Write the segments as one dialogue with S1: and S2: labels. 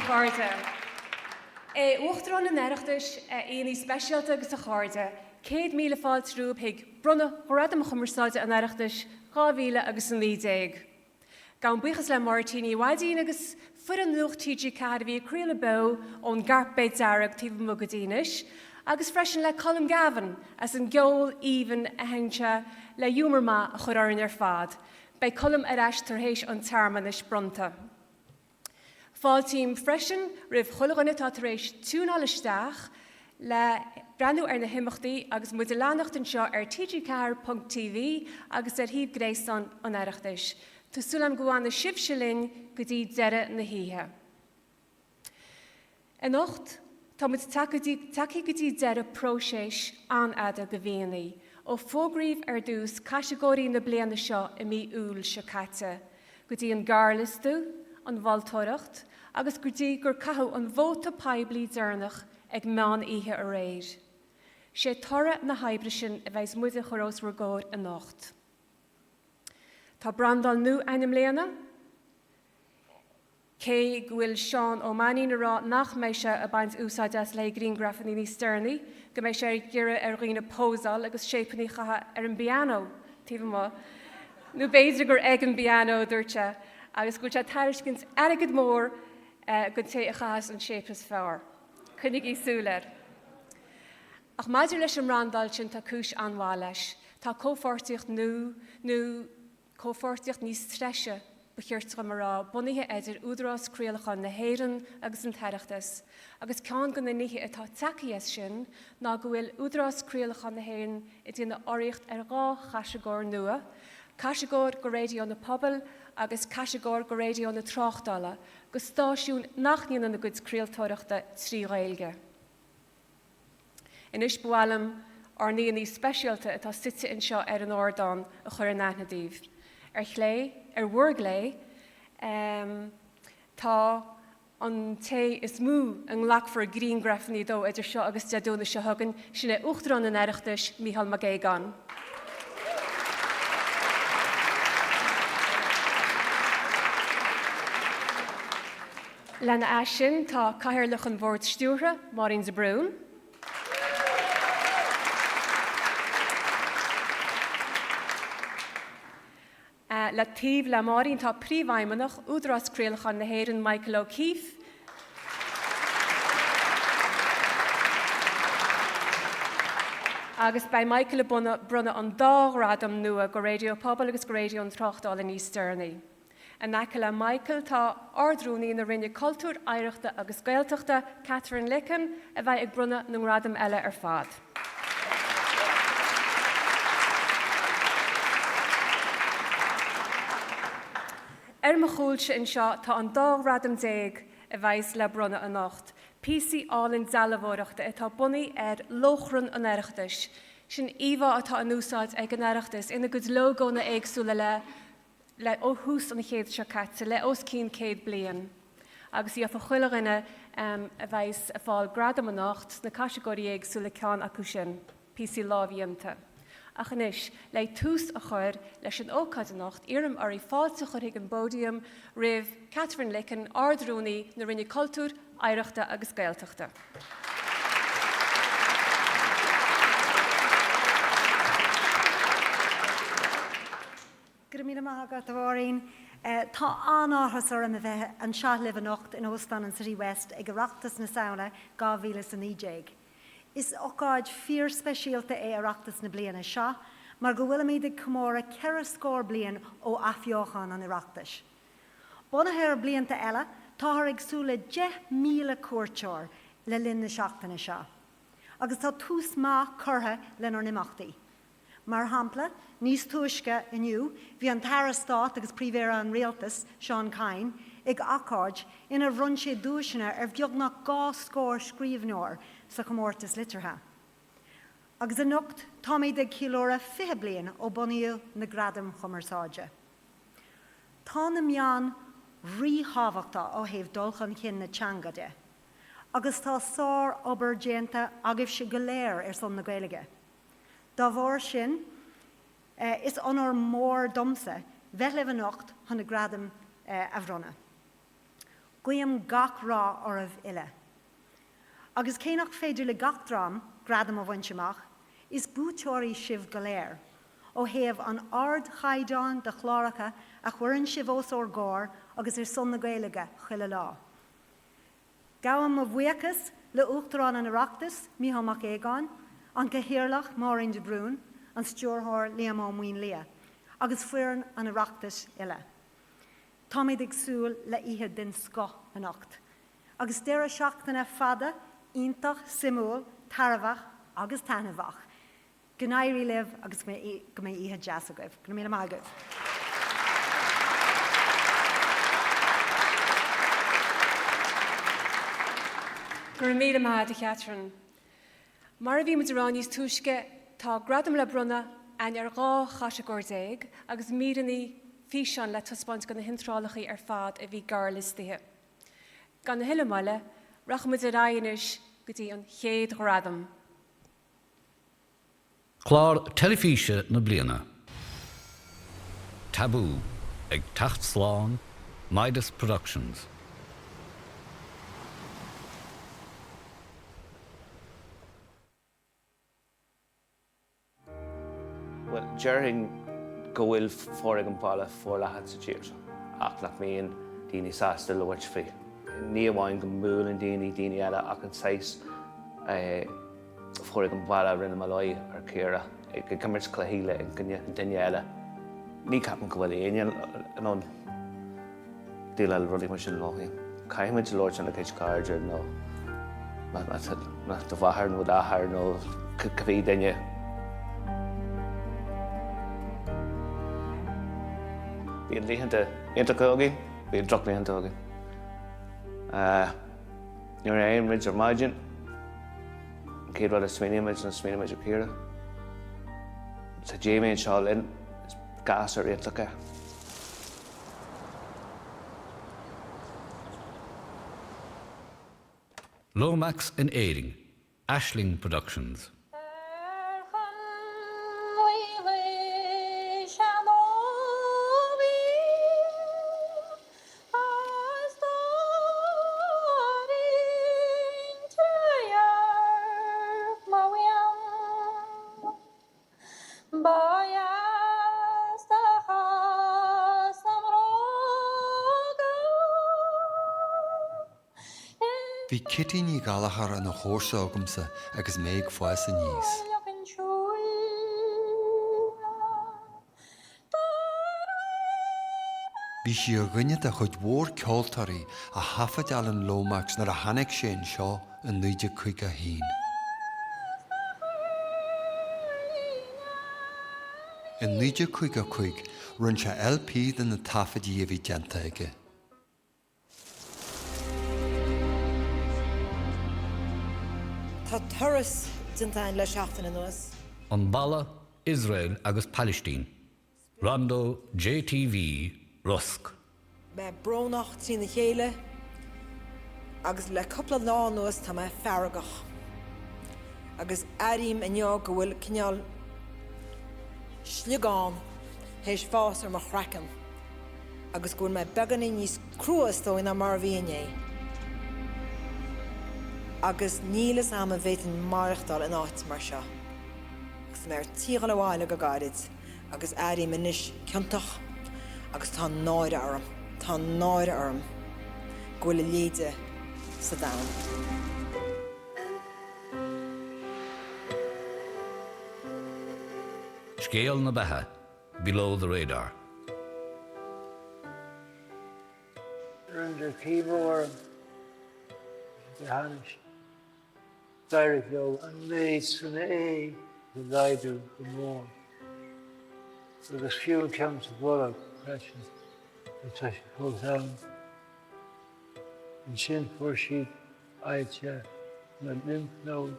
S1: chairde. A Uachtaráin an Oireachtais, a aíonna speisialta agus a chairde, 100,000 fáilte romhaibh chuig Bronnadh Ghradaim Chumarsáide an Oireachtais 2000 agus 19. Gabhaim buíochas le Máirtín Uí Mhaidín agus foireann Nuacht TG4 a bhí ag craoladh beo ón gcairpéad dearg taobh amuigh go dtí anois, agus freisin le Colm Gavin as an gceol aoibhinn a sheinn sé le giúmar maith a chur orainn ar fad. Beidh Colm ar ais tar éis an tsearmanais bronnta. Fáiltím freisin roimh chuile dhuine atá tar éis tiúnáil isteach le breathnú ar na himeachtaí agus muid ag leanacht anseo ar tg4.tv agus ar shuíomh gréasáin an Oireachtais. Tá súil agam go bhfanfaidh sibhse linn go dtí deireadh na hoíche. Anocht, tá muid tagtha go dtí deireadh próiseas an-fhada go mhianaigh, ó fógraíodh ar dtús catagóirí na bliana seo i mí Iúil seo caite, go dtí an gearrliosta, an mholtóireacht, agus go dtí gur caitheadh an vóta poiblí deireanach ag meán oíche aréir. Sé toradh na hoibre sin a bheas muid a chur os bhur gcomhair anocht. Tá brandáil nua againn i mbliana. Cé go bhfuil Seán Ó Mainnín ag rá nach mbeidh sé ag baint úsáid as le haghaidh grianghrafanna níos deireanaí, go mbeidh sé ag iarraidh ar dhaoine pósáil agus séipeanna a chaitheamh ar an bpianó taobh amuigh, nó b'fhéidir gur ag an bpianó a dúirt sé, agus go bhfuil sé ag tairiscint airgead mór don té a chaitheas an séip is fearr. Coinnígí súil air. Ach maidir leis an mbrandáil sin, tá cúis an-mhaith leis. Tá comhpháirtíocht nua, nó. Comhpháirtíocht níos treise, ba chirte dom a rá, bunaithe idir Údarás Craolacháin na hÉireann agus an tOireachtas, agus ceann de na nithe atá tagtha as sin ná go bhfuil Údarás Craolacháin na hÉireann ag déanamh urraíocht ar dhá chatagóir nua, catagóir go raidiónna pobail agus catagóir go raidiónna tráchtála, go stáisiúin nach ndéanann a gcuid craoltóireachta trí Ghaeilge. Anois ba mhaith liom ár n-aíonna speisialta atá suite anseo ar an ardán a chur in aithne daoibh. Ar chlé, ar bhur gclé, tá an té is mó a nglacfar grianghrafanna dó idir seo agus Dé Domhnaigh seo chugainn, sin é Uachtarán an Oireachtais, Micheál Mac Aogáin. Lena ais sin tá Cathaoirleach an Bhoird Stiúrtha, Máirín de Brún. Le taobh le Máirín tá Príomhfheidhmeannach Údarás Craolacháin na hÉireann, Michael O'Keeffe. Agus beidh Michael ag bronnadh an dá ghradam nua go Raidió Pobail agus go Raidió an Tráchtála níos deireanaí. In aice le Michael tá Ard-Rúnaí na Roinne Cultúir, Oidhreachta agus Gaeltachta, Katherine Licken, a bheidh ag bronnadh na ngradam eile ar fad. Ar mo chúlse anseo tá an dá ghradam a bheas le bronnadh anocht, píosaí álainn dealbhóireachta atá bunaithe ar lóchrann an Oireachtais, sin íomhá atá in úsáid ag an Oireachtas ina gcuid lógónna éagsúla le le ó thús an chéid seo caite, le os cionn 100 bliain, agus gheobhaidh chuile dhuine a bheas ag fáil gradam anocht sna catagóirí éagsúla ceann acu sin, píosaí lámhdhéanta. Ach anois, le tús a chur leis an ócáid anocht, iarraim oraibh fáilte a chur chuig an bpóidiam roimh Katherine Licken, Ard-Rúnaí na Roinne Cultúir, Oidhreachta agus Gaeltachta.
S2: Go raibh míle maith agat, a Mháirín. Tá an-áthas orm a bheith anseo libh anocht in Óstán an Citywest ag Oireachtas na Samhna 2019. Is ócáid fíorspeisialta é Oireachtas na bliana seo mar go bhfuilimid ag comóradh ceithre scór bliain ó athbheochan an Oireachtais. Bunaithe ar blianta eile, táthar ag súil le 10,000 cuairteoir le linn na seachtaine seo. Agus tá tús maith curtha lenár n-imeachtaí. Mar shampla, níos túisce inniu, bhí an tAire Stáit agus Príomh-Aire an Rialtais, Seán Kyne, ag ócáid inar bhronn sé duaiseanna ar bheagnach dhá scór scríbhneoir sa chomórtas liteartha. Agus anocht, táimid ag ceiliúradh 20 bliain ó bunaíodh na Gradaim Chumarsáide. Tá na meáin ríthábhachtach ó thaobh dul chun cinn na teanga de, agus tá sár-obair déanta agaibhse go léir ar son na Gaeilge. Dá bharr sin, is onóir mór domsa bheith libh anocht chun na gradaim a bhronnadh. Guím gach rath oraibh uile. Agus cé nach féidir le gach dream gradam a bhaint amach, is buaiteoirí sibh go léir, ó thaobh an ardchaighdeáin de chláracha a chuireann sibh os ár gcomhair agus ar son na Gaeilge chuile lá. Gabhaim mo bhuíochas le Uachtarán an Oireachtais, Mícheál Mac Aogáin, an Cathaoirleach, Máirín de Brún, an Stiúrthóir, Liam Ó Maonlaí, agus foireann an Oireachtais uile. Táimid ag súil le oíche den scoth anocht, agus deireadh seachtaine fada, iontach, suimiúil, tairbheach agus taitneamhach. Go n-éirí libh agus go mbeidh oíche deas agaibh. Go raibh míle maith agaibh.
S1: Go raibh míle maith agat, a Chatherine. Mar a bhí muid a rá níos túisce, tá gradaim le bronnadh againn ar 12 chatagóir agus míreanna físeáin le taispeáint de na hiontrálacha ar fad a bhí gearrliostaithe. Gan a thuilleadh moille, rachaidh muid ar aghaidh anois go dtí an chéad ghradam.
S3: Clár teilifíse na bliana. Tabú, Ag Teacht Slán, Midas Productions.
S4: Bhuel, déarfainn go bhfuil foréigean baile forleathan sa tír seo ach nach mbíonn daoine sásta labhairt faoi. Ní amháin go mbuaileann daoine daoine eile ach an saghas foréigean baile a rinne Molloy ar Chiara, ag imirt cluichí le intinne an duine eile. Ní ceapaim go bhfuil éinne in ann déileáil le rudaí mar sin leo féin. Caithfidh muid labhairt lena gcuid cairde nó do mháthair nó d'athair nó cibé duine. Bíonn laethanta iontacha againn, bíonn drochlaethanta againn. Nuair a éiríonn muid ar maidin, an chéad rud a smaoiníonn muid ná smaoiníonn muid ar Chiara. Tá Jamie anseo linn, is gasúr iontach é.
S3: Lomax in Éirinn, Aisling Productions.
S5: Ar chonbhaoilí seanóirí as Doirín Trédhearc mo mhian. Ba dheas do chás a mbróga.
S6: Bhí Kitty Ní Ghallchóir ina chomharsa agamsa agus mé ag fás aníos. Bhí sí ar dhuine de chuid mhór ceoltóirí a thaifead Alan Lomax nuair a tháinig sé anseo i 1951. I 1955 rinne sé LP de na taifidí a bhí déanta aige.
S7: Tá turas déanta againn le seachtain anuas.
S3: An Balla, Iosrael agus Palaistín, Rondo JTV, Rosc.
S7: Mé brónach trína chéile agus le cúpla lá anuas tá mé feargach. Agus airím inniu go bhfuil cineál sliogán théis fás ar mo chraiceann. agus go bhfuil mé beagáinín níos crua is dóigh ná mar a bhí inné. Agus níl fhios a'm an bhféadfainn maireachtáil in áit mar seo. Agus tá mé ar tí dhul abhaile go gairid agus airím anois ciontach agus tá náire orm, tá náire orm go bhfuil a leithéide sa domhan.
S3: Scéal na beatha. Below the Radar.
S8: Rinneadar chemo orm go hainnis. D'éirigh leo an méid san ae a laghdú go mór agus fiú an ceann sa bholg freisin, tá sé fós ann. Ansin fuair siad ailse na lymph node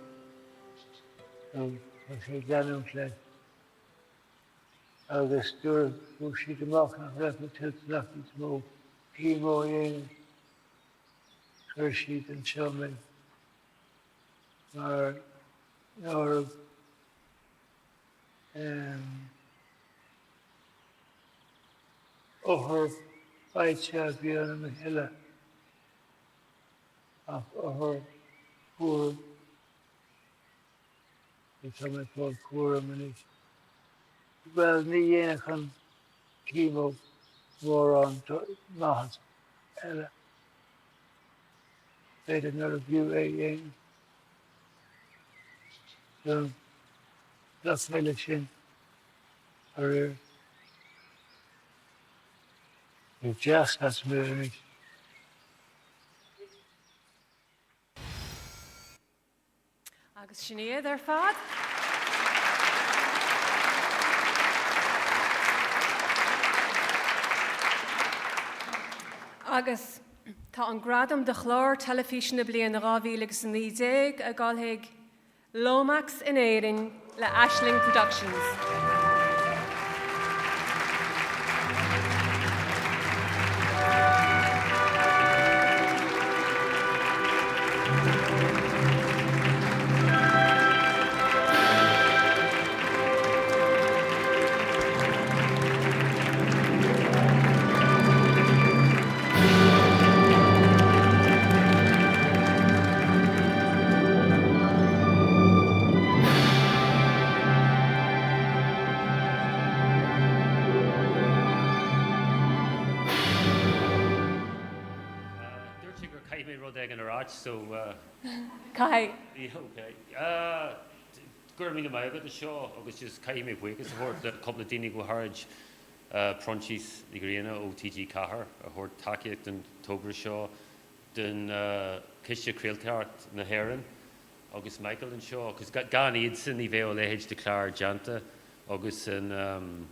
S8: so tá sé ag leanúint leis. Agus nuair a fuair siad amach nach raibh mé toilteanach níos mó chemo a dhéanamh, chuir siad anseo mé mar ná raibh othar faighte a bhí ionam a thuilleadh. Ach othar cúraim. Tá mé ag fáil cúraim anois. Bhuel, ní dhéanfadh an chemo mórán maitheas eile. B'fhéidir nárbh fhiú é a dhéanamh. So, ghlac mé leis sin aréir. Bhí deas as mé anois.
S1: Agus sin iad ar fad. Agus tá an gradam do chlár teilifíse na bliana 2019 ag dul chuig Lomax in Éirinn le Aisling Productions.
S9: Dúirt sé gur caithfidh mé rud éigin a ráit so.
S1: Caithfidh.
S9: Ok. Go raibh míle maith agat as seo agus just caithfidh mé buíochas a thabhairt le cúpla daoine go háirid Proinsias Ní Ghrianna ó TG4 a thabhairt tacaíocht don togra seo, don Chiste Craoltóireacht na hÉireann agus Michael anseo agus gan iadsan ní bheadh a leithéid de chlár déanta agus an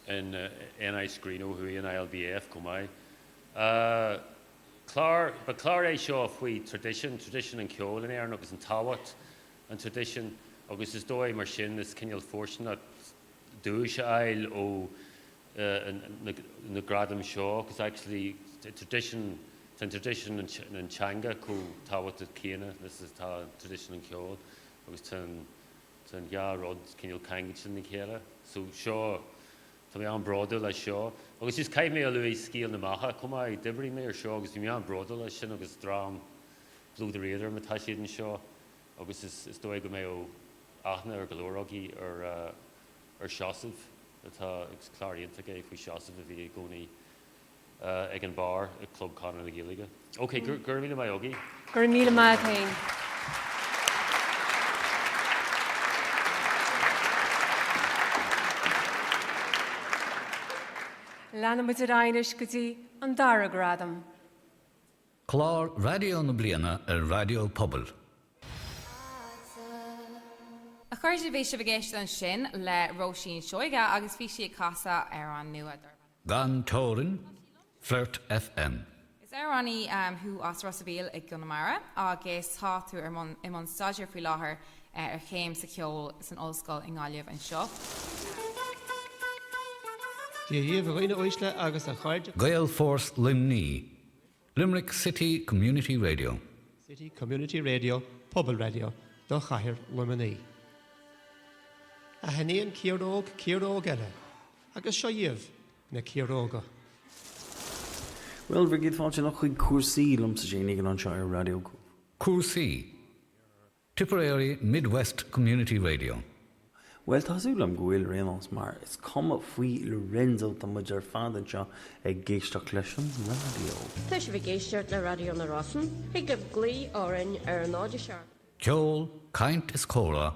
S9: NI Screen ó thuaidh, an ILBF chomh maith. Clár, ba chlár é seo faoi traidisiún, traidisiún an cheoil in Éirinn agus an tábhacht an traidisiún agus is dóigh mar sin is cineál fóirsteanach duais a fháil ó na gradaim seo agus actually tradition, tá an tradition an teanga chomh tábhachtach céanna is atá tradition an cheoil agus tá an tá an dhá rud cineál ceangailte lena chéile. So seo, tá mé an-bhródúil as seo. Agus just caithfidh mé a luaigh Scéal na Mbeatha chomh maith, d'oibrigh mé ar seo agus bhí mé an-bhródúil as sin agus dream Phlódar Éadrom atá siad anseo agus is dóigh go mbeadh aithne ar go leor agaibh ar ar Seosamh atá agus clár iontach é faoi Seosamh a bhí i gcónaí ag an beár i gClub Chonradh na Gaeilge. Ok, go raibh míle maith agaibh.
S1: Go raibh míle maith agat féin. Leanfaidh muid ar aghaidh anois go dtí an dara gradam.
S3: Clár Raidió na Bliana ar Raidió Pobail.
S10: A chairde, bhí sibh ag éisteacht ansin le Róisín Seoige agus bhí sí ag casadh amhrán nua darb
S3: ainm. Gan Teorainn, Flirt FM.
S10: Is amhránaí thú as Ros a' Mhíl i gConamara agus tá tú ar mbun i mbun staidéir faoi láthair ar chéim sa cheol san ollscoil i nGaillimh anseo.
S11: Dia dhaoibh a dhaoine uaisle agus a chairde.
S3: Gaelforce Luimní, Limerick City Community Radio.
S11: City Community Radio, Pobalraidió do chathair Luimnigh. Aithníonn ciaróg ciaróg eile, agus seo dhíbh na ciaróga.
S12: Bhuel, bhur gcéad fáilte anocht chuig Cúrsaí, liomsa Shane Egan anseo ar Raidió.
S3: Cúrsaí. Tipperary Mid-West Community Radio.
S12: Bhuel, tá súil agam go bhfuil ar aon nós, mar is cuma faoi Lorenzo, tá muid ar fad anseo ag éisteacht leis an raidió.
S13: Tá sibh ag éisteacht le Raidió na Rosann. Thig libh glaoch orainn ar 0 7.
S3: Ceol, caint is comhrá,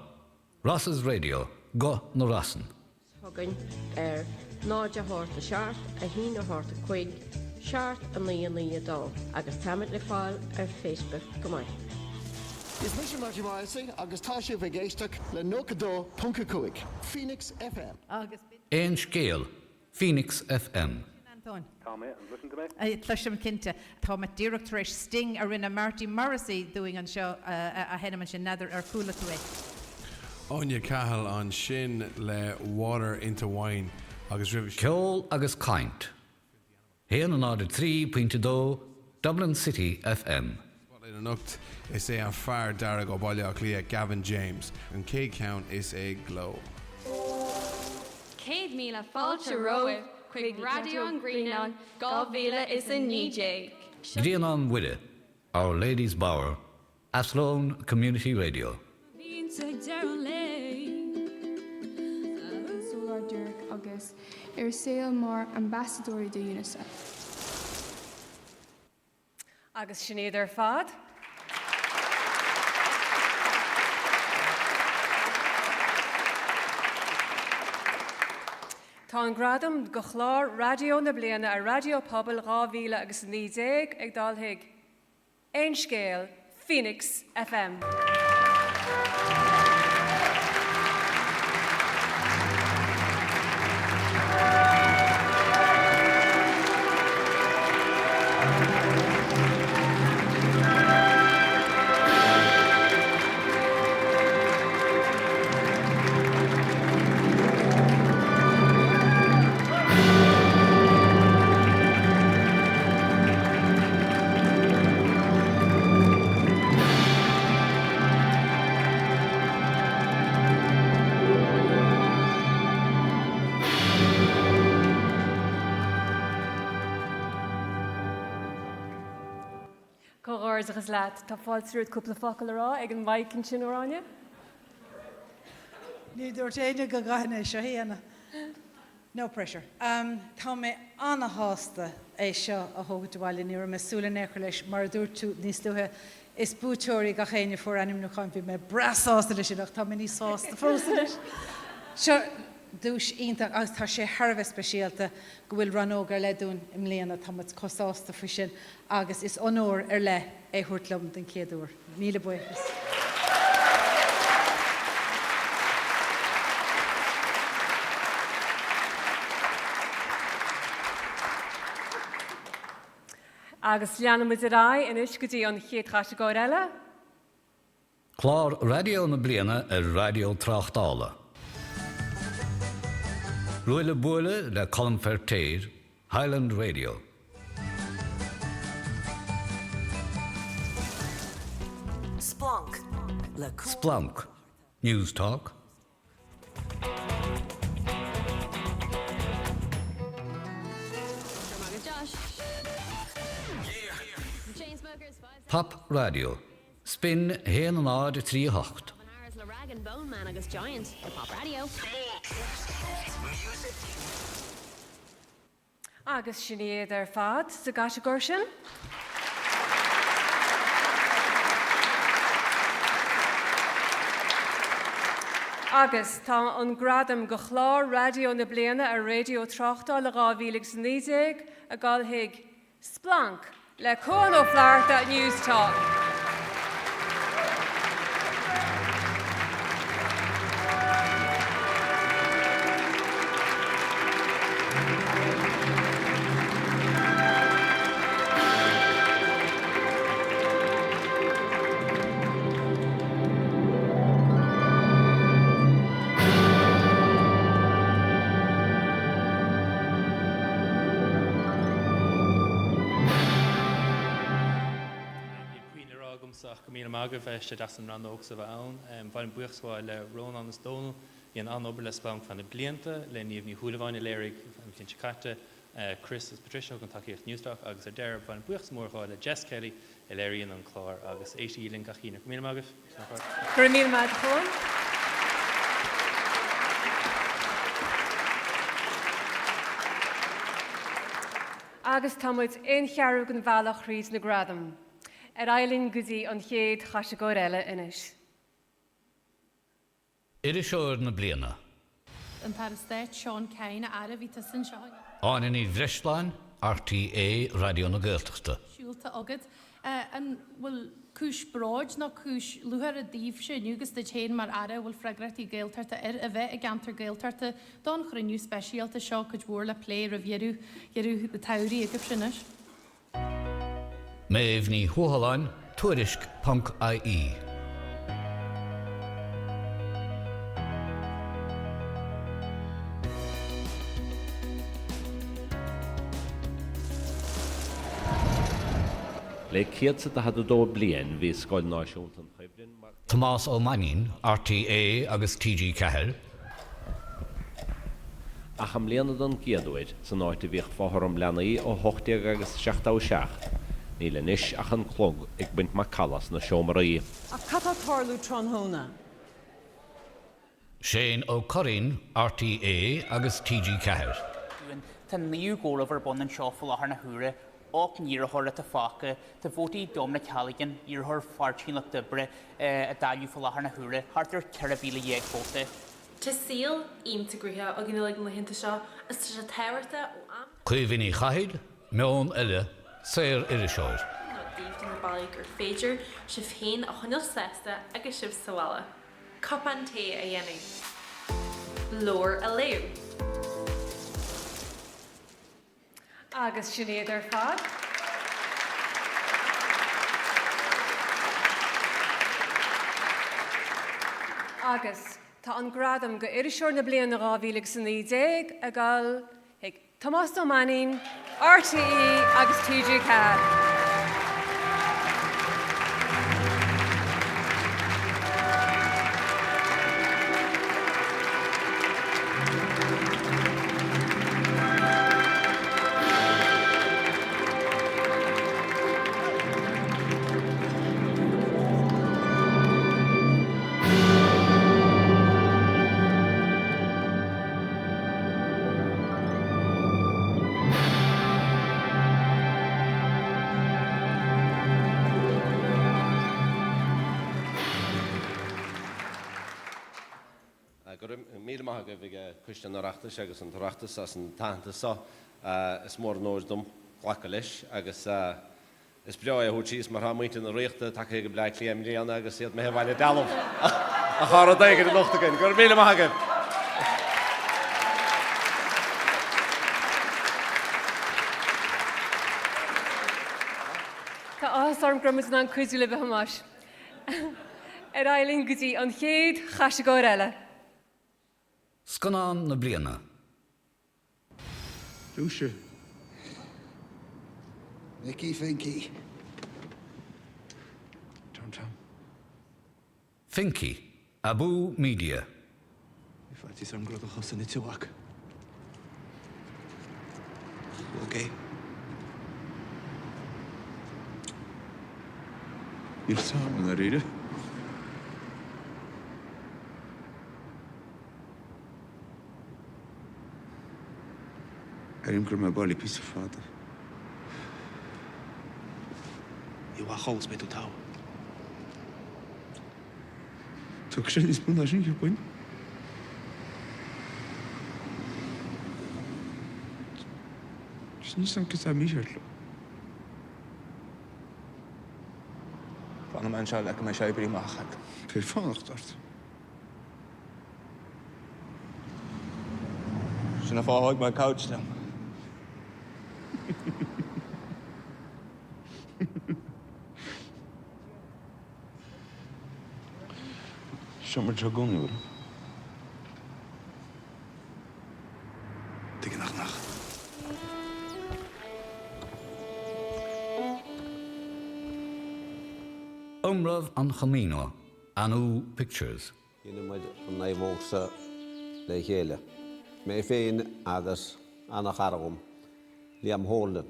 S3: Rosses Radio, Guth na Rosann.
S13: chugainn ar 0 8 7 1 8 5 7 9 9 2 agus táimid le fáil ar Facebook chomh maith.
S14: Is mise Marty Morrissey agus tá sibh ag éisteacht le 92.5 Phoenix FM.
S15: Agus.
S3: Aon Scéal, Phoenix FM.
S15: Antóin.
S16: Tá mé, an gcloiseann tú mé?
S15: Cloisim cinnte. Tá mé díreach tar éis sting a rinne Marty Morrissey dúinn anseo a sheinm ansin, n'fheadar ar chuala tú é.
S17: Áine Cahill ansin le Water Into Wine agus roimhe sin.
S3: Ceol agus Caint. 1 0 3.2 Dublin City FM.
S17: Spotlight anocht, is é an fear dearg ó Bhaile Átha Cliath, Gavin James. An chéad cheann is é Glow.
S18: 100,000 fáilte romhaibh chuig Raidió an Ghrianáin 2019.
S3: Grianán Mhuire. Our Lady's Bower, Athlone Community Radio.
S16: Solar Duirc agus ar saol mar ambasadóirí do Unicef.
S1: Agus sin iad ar fad. Tá an gradam do Chlár Raidió na Bliana ar Raidió Pobail 2019 ag dul chuig Aon Scéal, Phoenix FM. Comhghairdeachas leat. Tá fáilte romhat cúpla focal a rá ag an mic ansin, a Ghráinne.
S18: Ní dúirt éinne go gcaithfinn é seo a dhéanamh. No pressure. Tá mé ana-shásta é seo a thógaint abhaile, ní raibh mé ag súil in aon chor leis. Mar a dúirt tú níos luaithe, is buaiteoirí gach éinne a fuair ainmniúchán. Bhí mé breá sásta leis sin ach tá mé níos sásta fós anois. Seo duais iontach agus tá sé thar a bheith speisialta go bhfuil rannóg ar leith dúinn i mbliana. Tá muid chomh sásta faoi sin agus is onóir ar leith é a thabhairt liom den chéad uair. Míle buíochas.
S1: Agus leanfaidh muid ar aghaidh anois go dtí an chéad chatagóir eile.
S3: Clár Raidió na Bliana ar Raidió Tráchtála. Ruaille Buaille le Colm Feirtéar, Highland Radio.
S19: Splanc le Cuan.
S3: Splanc, Newstalk. Pop Radio, Spin 1 0 3 8.
S1: Agus sin iad ar fad sa gcatagóir sin. Agus tá an gradam do Chlár Raidió na Bliana ar Raidió Tráchtála 2019 ag dul chuig Splanc le Cuan Ó Flatharta, Newstalk.
S20: Níl puinn le rá agamsa ach go míle maith agaibh. Tá sé deas an rannóg seo a bheith ann. Ba mhaith liom buíochas a ghabháil le Rónán is Dónal a dhein an-obair le Splanc feadh na blianta, le Niamh Ní Shúilleabháin a léirigh an bhliain seo caite, Chris agus Patricia a thugann tacaíocht Newstalk agus ar deireadh ba mhaith liom buíochas mór a ghabháil le Jess Kelly a léiríonn an clár agus éistigí linn gach Aoine. Go míle maith agaibh.
S1: Go raibh míle maith agat, a Chuain. Agus tá muid aon cheathrú den bhealach thríd na gradaim. Ar aghaidh linn go dtí an chéad chatagóir eile anois.
S3: Iriseoir na Bliana.
S21: An tAire Stáit Seán Kyne, a Aire, bhí tusa anseo inniu.
S3: Áine Ní Bhreisleáin, RTÉ Raidió na Gaeltachta.
S21: siúlta agat. An bhfuil cúis bróid nó cúis lúcháire daoibhse inniu agus duit féin mar Aire a bhfuil freagrachtaí Gaeltachta air a bheith i gceantar Gaeltachta don chruinniú speisialta seo, cuid mhór le plé roimh dheireadh dheireadh an tsamhraidh agaibhse anois?
S3: Méabh Ní Thuathaláin, Tuairisc ponc IE.
S22: Le 142 bliain bhí Scoil Náisiúnta an Chuibhrinn mar.
S3: Tomás Ó Mainnín, RTÉ agus TG4.
S22: Ach i mbliana don gcéad uair, san áit a bhíodh fothram leanaí ó 18 agus 77. Níl anois ach an clog ag baint macalla sna seomraí.
S2: Ach cad tá ag tarlú tráthnóna?
S3: Shane Ó Curraoin, RTÉ agus TG4.
S4: Tá an naoú comhaireamh ar bun anseo faoi láthair na huaire. 8 n-iarrthóir atá fágtha. Tá vótaí Dominic Halligan, iarrthóir Pháirtí an Lucht Oibre, á dáileadh faoi láthair na huaire, thart ar 14,000 vóta.
S23: Tá saol iontach gnoitheach againn uilig na laethanta seo agus tá sé tábhachtach ó am
S3: Caoimhe Ní Chathail, Meon Eile, Saor-iriseoir.
S23: nó daoibh de na bealaí gur féidir sibh féin a choinneáil sásta agus sibh sa bhaile. Cupán tae a dhéanamh. Leabhar a léamh.
S1: Agus sin iad ar fad. Agus tá an gradam go Iriseoir na Bliana 2019 ag dul chuig Tomás Ó Mainnín, RTÉ agus TG4.
S24: Go raibh míle maith agaibh ag Coiste an Oireachtais agus an tOireachtas as an t-aitheantas seo. Is mór an onóir dom glacadh leis agus is breá é a thabhairt síos mar tá muintir na Ríochta tagtha go Bleá Cliath i mbliana agus iad imithe abhaile dealbh. Ach tá rud éigin anocht againn. Go raibh míle maith agaibh.
S1: Tá áthas orm go raibh muid in ann cuidiú libh a Thomáis. Ar aghaidh linn go dtí an chéad chatagóir eile.
S3: Scannán na Bliana.
S25: Dúise. Mickey Finky. Tom Tom.
S3: Finky, Abú Media.
S25: Bhí faitíos orm go raibh do chosa nite, a mhac. Ok. Níl 'fhios a'm i ndáiríre. Airím go raibh mé abhaile píosa fada. Ní mhaith a chodladh is beidh tú togha. Tógfaidh sé níos mó ná sin, cheapfainn. Just níl 'fhios a'm cad atá mícheart liom. Fanfaidh mé anseo le go mbeidh sé oibrithe amach agat. Beidh fanacht ort. Sin an fáth a thóg mé couch liom. Seo mar atá i gcónaí orm. Tuige nach nach.
S3: Iomramh an Chamino, Anu Pictures.
S26: Dhein muid an naomhóg so le chéile, mé féin agus ana-chara dhom, Liam Holden.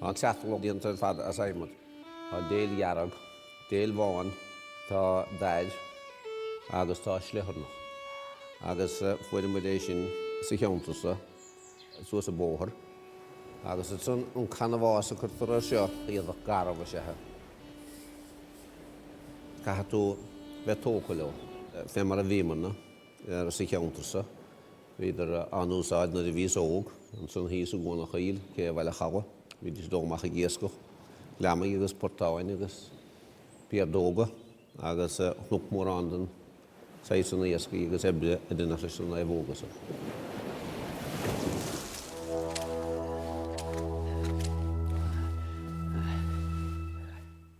S26: Tá an creatlach déanta ar fad as adhmad. Tá déil dhearg, déil bhán, tá dair agus tá sliotharnach. Agus fuair muid é sin sa cheantar so, suas an bóthar. Agus ansan an canbhás a cuirtear air seo, éadach garbh is ea é. Caithfidh tú bheith tógtha leo. Fé mar a bhíomarna sa cheantar so, bhíodar á n-úsáid nuair a bhíos óg, ansan thíos i gCuan an Choill, Cé Bhaile Chalaidh, bhídís ag dul amach ag iascach gliomaigh agus portáin agus piardóga agus chonac mórán den saghas san iascaigh agus oibre a deineadh leis na naomhóga so.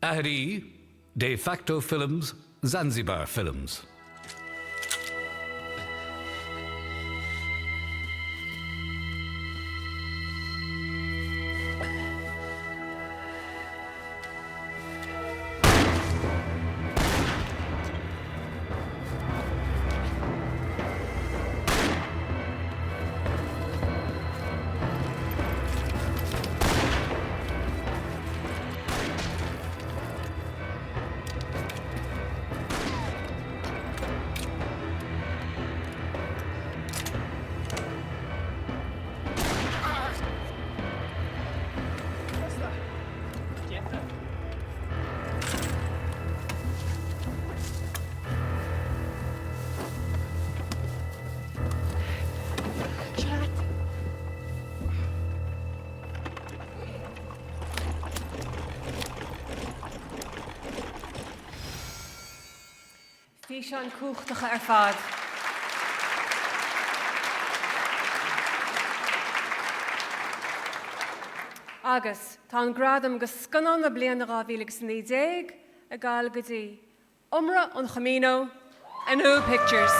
S3: Aithrí, De Facto Films, Zanzibar Films.
S1: Físeáin cumhachtacha ar fad. Agus tá an gradam go Scannán na Bliana 2019 ag gabháil go dtí Iomramh an Chamino, Anew Pictures.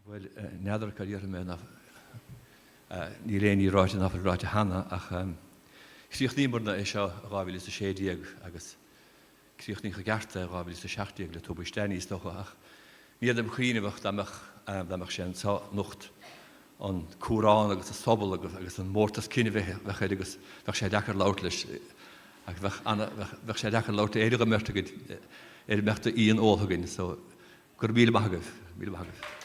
S5: Bhuel, n'fheadar cad a déarfaidh mé ná níl aon ní ráite nach bhfuil ráite cheana ach chríochnaíomarna é seo i 2016 agus Críochnaíodh i gceart é 2017 le tubaiste Danny is dócha ach ní fhéadaim cuimhneamh ach dá mbeadh dá mbeadh sé anseo anocht an cúrán agus an sobal agus agus an mórtas cinn a bheadh air agus bheadh sé deacair labhairt leis ach bheadh ana bheadh sé deacair labhairt le éinne den mbeirt againn ar mbeadh d'fhíon óltha againn so go raibh míle maith agaibh míle maith agaibh.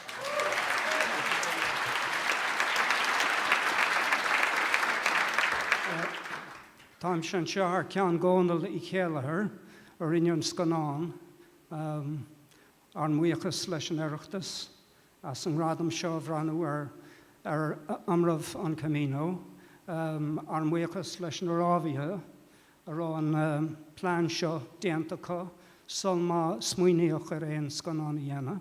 S6: Táimse anseo thar ceann Dhónaill Uí Chéilleachair, a rinne an scannán. Ár mbuíochas leis an Oireachtas as an ngradam seo a bhronnadh ar ar Iomramh an Camino. Ár mbuíochas leis na rámhaithe a raibh an plean seo déanta acu sul má smaoiníodh ar aon scannán a dhéanamh.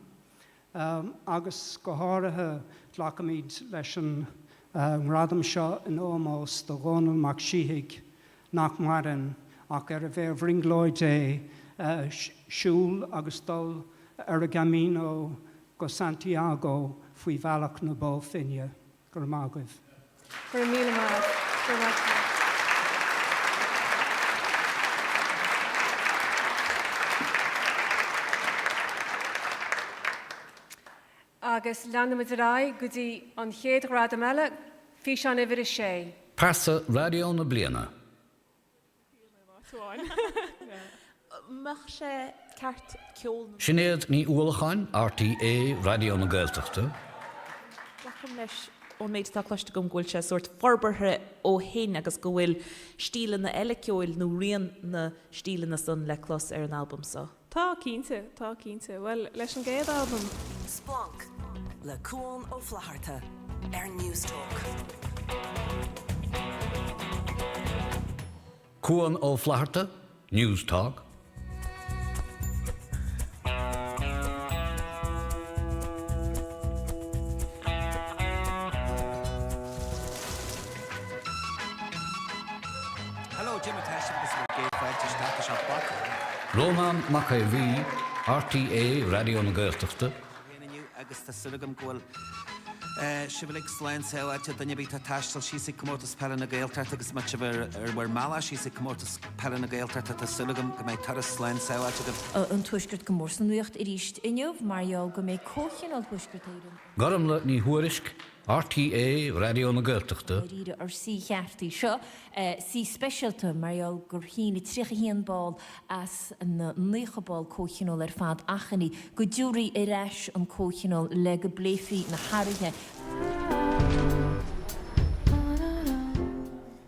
S6: Agus go háirithe glacaimid leis an ngradam seo in ómós do Dhónall Mac Síthigh, nach maireann, ach arbh é a bhrionglóid é siúl agus dul ar an gCamino go Santiago faoi Bhealach na Bó Finne. Go raibh maith agaibh.
S1: Go raibh míle maith agat. Go raibh maith agat. Agus leanfaimid ar aghaidh go dtí an chéad ghradam eile, físeán uimhir a sé.
S3: Pearsa Raidió na Bliana.
S23: Mbeadh sé ceart ceol na.
S3: Sinéad Ní Uallacháin, RTÉ Raidió na Gaeltachta.
S23: Glacaim leis ón méid atá cloiste agam go bhfuil sé sórt forbartha ó shin agus go bhfuil stíleanna eile ceoil nó rian na stíleanna san le clos ar an albam so.
S7: Tá, cinnte, tá, cinnte. Bhuel, leis an gcéad albam.
S19: Splanc! Le Cuán Ó Flatharta ar Newstalk.
S3: Cuán Ó Flatharta, Newstalk. Rónán Mac Aodha Bhuí, RTÉ Raidió na Gaeltachta.
S8: agus tá súil agam go bhfuil sibh uilig slán sábháilte, duine ar bith atá ag taisteal síos ag Comórtas Peile na Gaeltachta agus má tá sibh ar bhur mbealach síos ag Comórtas Peile na Gaeltachta tá súil agam go mbeidh turas slán sábháilte agaibh.
S9: An Tuaisceart go mór sa nuacht arís inniu mar gheall go mbeidh Comhthionól Thuaisceart Éireann i.
S3: Gormlaith Ní Thuairisg, RTÉ Raidió na Gaeltachta.
S9: Dáiríre ár suí cheart í seo, suí speisialta mar gheall gur shínigh 31 ball as na 90 ball comhthionóil ar fad achainí go dtabharfaí ar ais an comhthionól le go bpléifí na hathruithe.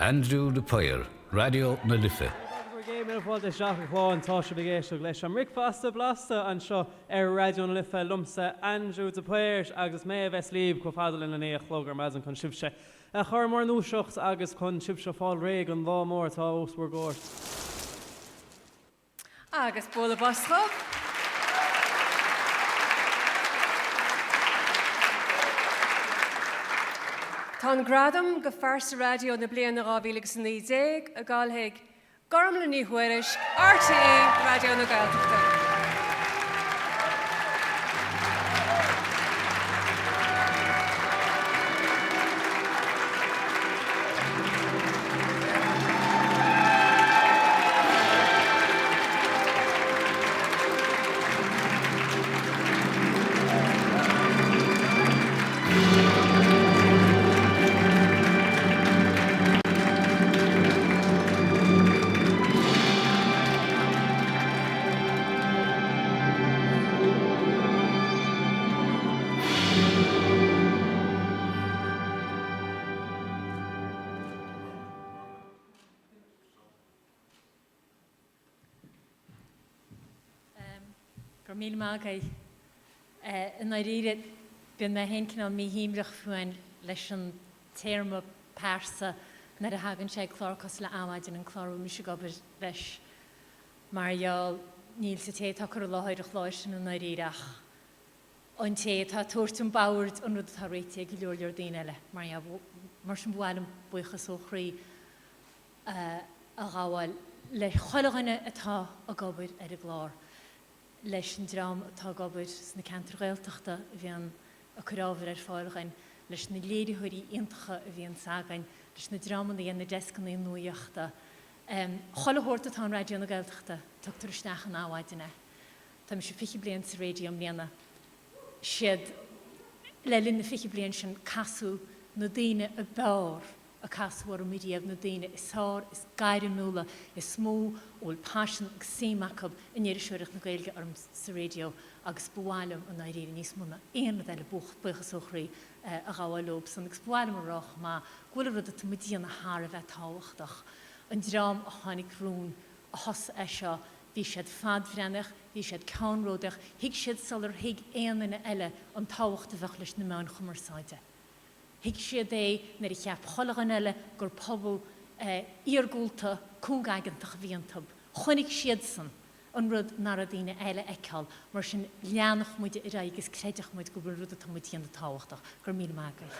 S3: Aindriú de Paor, Raidió na Life.
S20: Bhur gcéad míle fáilte isteach a Chuáin, tá sibh ag éisteacht leis an mBricfeasta Blasta anseo ar Raidió na Life liomsa Aindriú de Paor agus is mé a bheas libh chomh fada lena 9 a chlog ar maidin chun sibhse a chur in bhur ndúiseacht agus chun sibhse fáil réidh don lá mór atá os bhur gcomhair.
S1: Agus bualadh bos dhóibh. Tá an gradam go Phearsa Raidió na Bliana 2019 ag gabháil chuig Gormlaith Ní Thuairisg, RTÉ Raidió na Gaeltachta.
S10: Go raibh míle maith agaibh. I ndáiríre, bíonn mé féin cineál míshuaimhneach fiú leis an téarma pearsa nuair a thagann sé ag clár cosúil le Adhmhaidin, an clár a bhfuil mise ag obair leis, mar gheall, níl sa té atá ag cur i láthair an chláir sin i ndáiríre ach an té atá ag tabhairt chun boird an rud atá réitithe ag go leor leor daoine eile, mar dhea. Mar sin, ba mhaith liom buíochas ó chroí a ghabháil le chuile dhuine atá ag obair ar an gclár, leis an dream atá ag obair sna ceantair Ghaeltachta a bhíonn ag cur ábhair ar fáil dhuinn, leis na léiritheoirí iontacha a bhíonns againn, leis na dreamanna a dhéanann na deascanna nuachta. Chuile shórt atá in Raidió na Gaeltachta, tugtar isteach in Adhmhaidin é. Tá mise 20 bliain sa raidió i mbliana. Siad le linn na 20 bliain sin casadh na daoine ab fhearr a casadh orm ariamh, na daoine is fearr, is gairmiúla, is mó a bhfuil paisean agus suim acu in iriseoireacht na Gaeilge orm sa raidió agus ba mhaith liom, i ndáiríre, níos mó ná aon rud eile, buíochas ó chroí a ghabháil leob san agus ba mhaith liom a rá chomh maith go bhfuil an rud atá muid a dhéanamh thar a bheith tábhachtach. An dream a tháinig romhainn a thosaigh é seo, bhí siad fadbhreathnaitheach, bhí siad ceannródaíoch, thuig siad sular thuig aon duine eile an tábhacht a bheadh leis na meáin chumarsáide. Thuig siad é nuair a cheap chuile dhuine eile gur pobal iargúlta cúngaigeantach a bhí iontu. Chonaic siadsan an rud nach raibh daoine eile a fheiceáil. Mar sin, leanfadh muid ar aghaidh agus creideadh muid go bhfuil an rud atá muid a dhéanamh tábhachtach. Go raibh míle maith agaibh.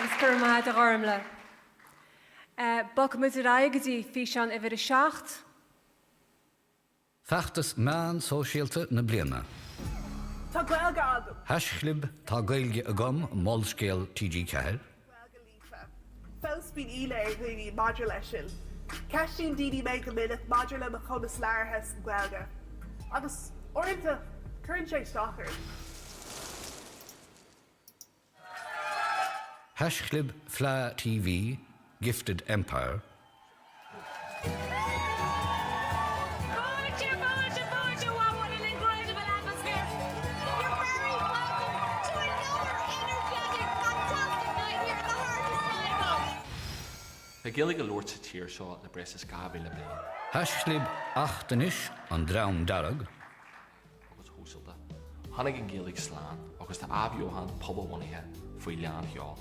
S1: Agus go raibh maith agat a Ghormfhlaith. Bogfaimid ar aghaidh go dtí físeán uimhir a 7.
S3: Feachtas Meán Sóisialta na Bliana.
S11: Tá Gaeilge agam.
S3: Haischlib Tá Gaeilge Agam, Molscéal TG4.
S11: Gaeilge líofa. Fós bíonn ionadh ar dhaoine maidir leis sin. Ceistíonn daoine mé go minic maidir le mo chumas labhartha san Ghaeilge. Agus uaireanta cuireann sé isteach orm.
S3: Haischlib Fleadh TV, Gifted Empire.
S12: Fáilte, fáilte, fáilte, wow, what an incredible atmosphere. You're very welcome to another energetic, fantastic night here in the heart of Sligo.
S5: Tá Gaeilge á labhairt sa tír seo le breis is 2,000 bliain.
S3: Haischlib Acht Anois, An Dream Dearg.
S5: agus shóisialta. Tháinig an Ghaeilge slán agus tá athbheochan pobalbhunaithe faoi lán sheoil.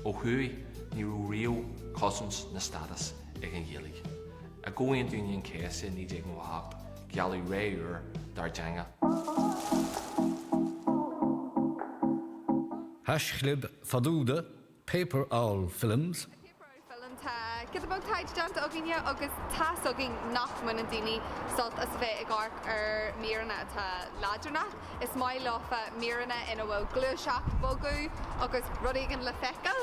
S5: Ó thuaidh, ní raibh riamh cosaint ná stádas ag an Ghaeilge. I gComhaontú Aoine an Chéasta 1998, gealladh ré úr dár dteanga.
S3: Haischlib Fadúda, Paper Owl Films.
S13: Film Tá giota beag taighde déanta againne agus tá's againn nach mbaineann daoine sult as a bheith ag amharc ar míreanna atá leadránach. Is maith leofa míreanna ina bhfuil gluaiseacht, bogadh agus rud éigin le feiceáil.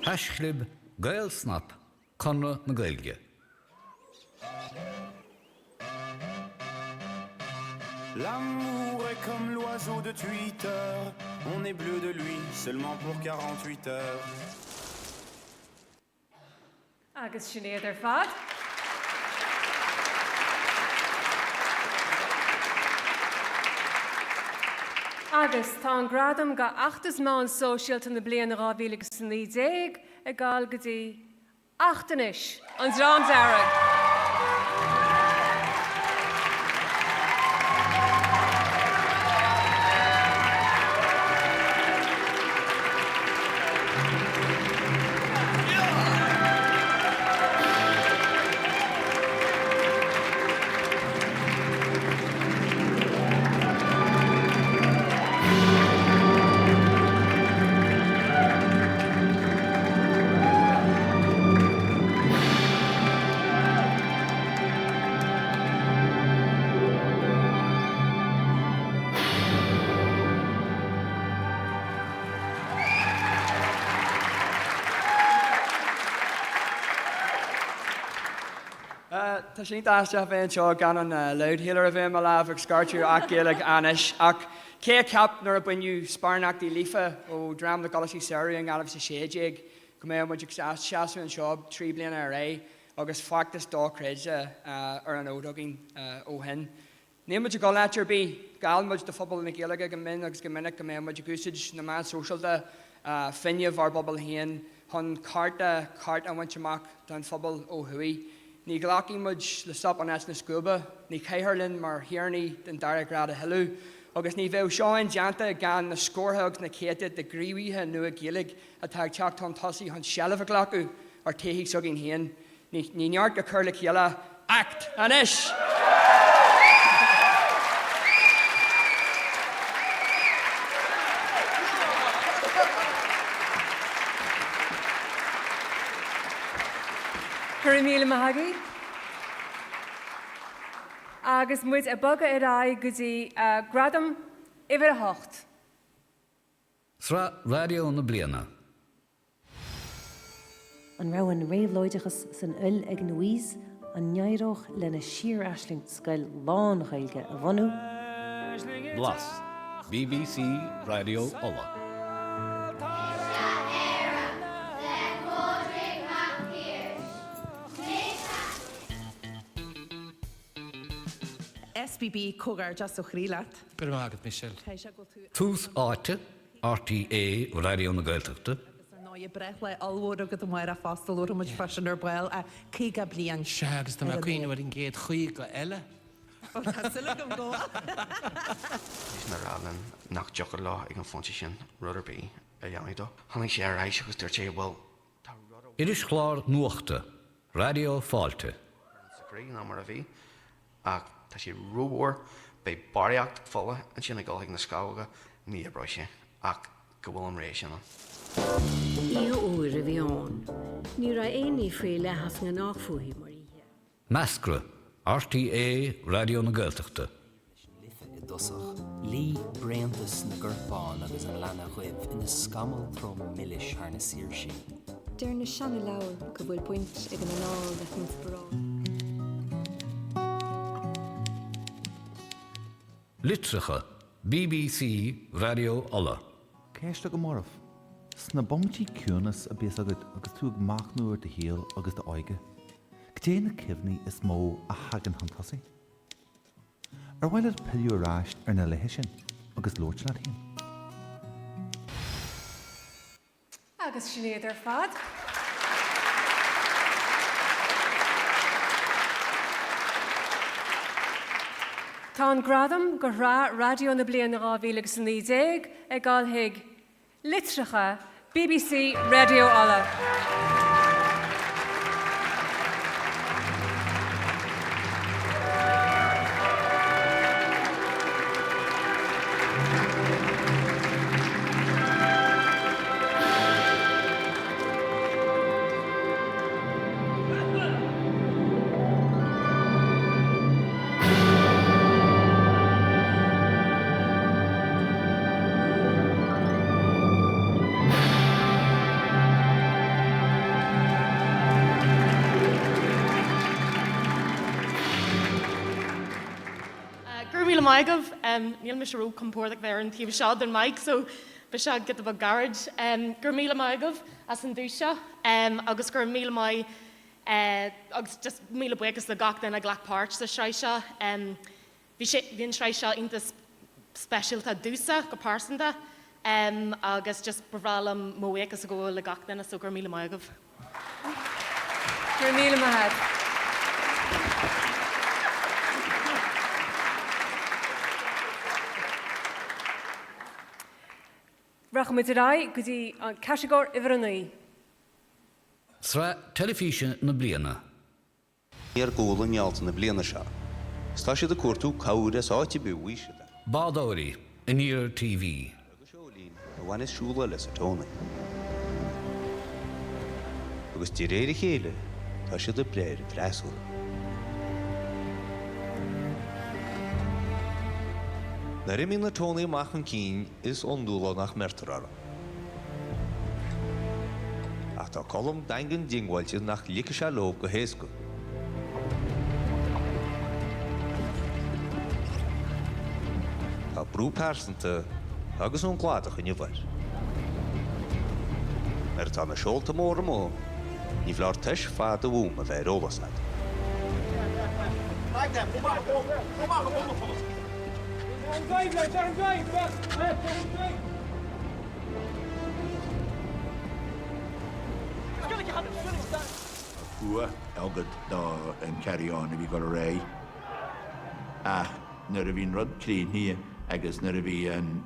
S3: Haischlib Gaelsnap Conradh na Gaeilge.
S14: L'amour est comme l'oiseau de Twitter, on est bleu de lui seulement pour 48 heures.
S1: Agus sin iad ar fad. Agus tá an gradam do Fheachtas Meán Sóisialta na bliana 2019 ag gabháil go dtí Acht Anois, An Dream Dearg!
S15: Tá sé iontach aisteach a bheith anseo gan an loudhailer a bheith i mo lámh ag scairteadh Acht Gaeilge anois ach cé a cheap nuair a baineadh sparánachtaí Líofa ó dream na gColáistí Samhraidh i nGaillimh sa 16 go mbeadh muid ag seasamh anseo 3 bliana ar aghaidh. agus feachtas dochreidte ar an fhód againn ó shin. Níl muid ag dul áit ar bith. Gheall muid do phobal na Gaeilge go mion agus go minic go mbeadh muid ag úsáid na meán sóisialta, fuinneamh ár bpobail féin, chun cárta ceart a bhaint amach don phobal ó thuaidh. Ní ghlacfaidh muid le sop in áit na scuaibe. Ní chaithfear linn mar shaoránaigh den dara grád a thuilleadh. Agus ní bheadh seo indéanta gan na scórtha agus na céadta de ghníomhaithe nua Gaeilge atá ag teacht chun tosaigh chun seilbh a ghlacadh ar todhchaí s'againn féin. Ní neart a chur le chéile, Act anois!
S1: Go raibh míle maith agaibh. Agus muid ag bogadh ar aghaidh go dtí gradam uimhir 8.
S3: Sraith Raidió na Bliana.
S2: An raibh an réabhlóideachas san fhuil ag Louise? An n-éireodh lena síor-aisling scoil lán-Ghaeilge a bhunú?
S3: Blas, bbc Raidió Uladh.
S16: SBB, Comhghairdeas ó chroí leat.
S17: Go raibh maith agat, Michelle.
S3: Tús Áite, RTÉ Raidió na Gaeltachta.
S16: Agus ar ndóigh, breithlá ollmhór agat amárach fosta, labharfaidh muid fá sin ar ball, 50 bliain.
S17: Sea, agus tá mé ag cuimhneamh ar an gcéad 50 eile.
S16: Bhuel, tá súil agam go bhfuil.
S18: Bhí mé ag rá linn nach dtiocfadh leo ag an phointe sin rud ar bith a dhéanamh dó. Tháinig sé ar ais agus dúirt sé, bhuel, tá rud amháin.
S3: Irischlár Nuachta, Raidió Fáilte.
S18: sa chroí ná mar a bhí. Ach tá sé rómhór, beidh barraíocht fola ansin ag dul chuig na scamhóga, ní oibreoidh sé ach go bhfuil an ré sin ann.
S19: Oíche fhuar a bhí ann. Ní raibh aon ní faoi leith as an ngnách fúithi mar oíche.
S3: Meascra, RTÉ Raidió na Gaeltachta.
S20: leis an Life i dtosach. Luigh bréantas na gcorpán agus an leanna dhuibh ina scamall trom milis thar na saoirsí.
S21: Deir na seana-leabhair go bhfuil baint ag an anáil le hinspioráid.
S3: Litreacha, bbc Raidió Uladh.
S22: Ceist agam oraibh. Sna bomaití ciúnas a bíos agat agus tú ag machnamh ar do shaol agus d'óige, cad é na cuimhní is mó a thagann chun tosaigh? Ar mhaith leat pilleadh ar ais ar na laetha sin agus labhairt leat féin?
S1: Agus sin iad ar fad. Tá an gradam do Shraith Raidió na Bliana 2019 ag dul chuig Litreacha, bbc Raidió Uladh.
S23: Go raibh míle maith agaibh. Níl mise ró-compordach bheith ar an taobh seo den mic so beidh seo giota beag gairid. Go raibh míle maith agaibh as an duais seo agus go raibh míle maith agus just míle buíochas le gach duine a ghlac páirt sa sraith seo. Bhí sé, bhí an tsraith seo iontach speisialta domhsa go pearsanta agus just ba bhreá liom mo bhuíochas a ghabháil le gach duine so go raibh míle maith agaibh.
S1: Go raibh míle maith agat. Rachaimid ar aghaidh go dtí an catagóir uimhir 9.
S3: Sraith teilifíse na bliana.
S24: Ar gcúl i mBealtaine na bliana seo, 's tá siad ag cuartú cabhair as áit ar bith a bhfaighidh siad é.
S3: Bádóirí, Aniar TV.
S24: Agus Eoilín a bhaineas siúl eile sa Tony. Agus de réir a chéile tá siad ag breith ar an bhfreasúra. Nuair a imíonn na Tony amach chun cinn is iondúla nach mbeirtear orthu. Ach tá Colm daingean diongbháilte nach ligfidh sé leo go héasca. Tá brú pearsanta agus ón gcladach inniu air. Nuair atá na seolta móra amuigh.
S4: Ní foláir tois fada uaim a bheith ar eolas a'd.
S6: Fuath agat do an carry on a bhí ag dul ar aghaidh ach nuair a bhí an rud críochnaithe agus nuair a bhí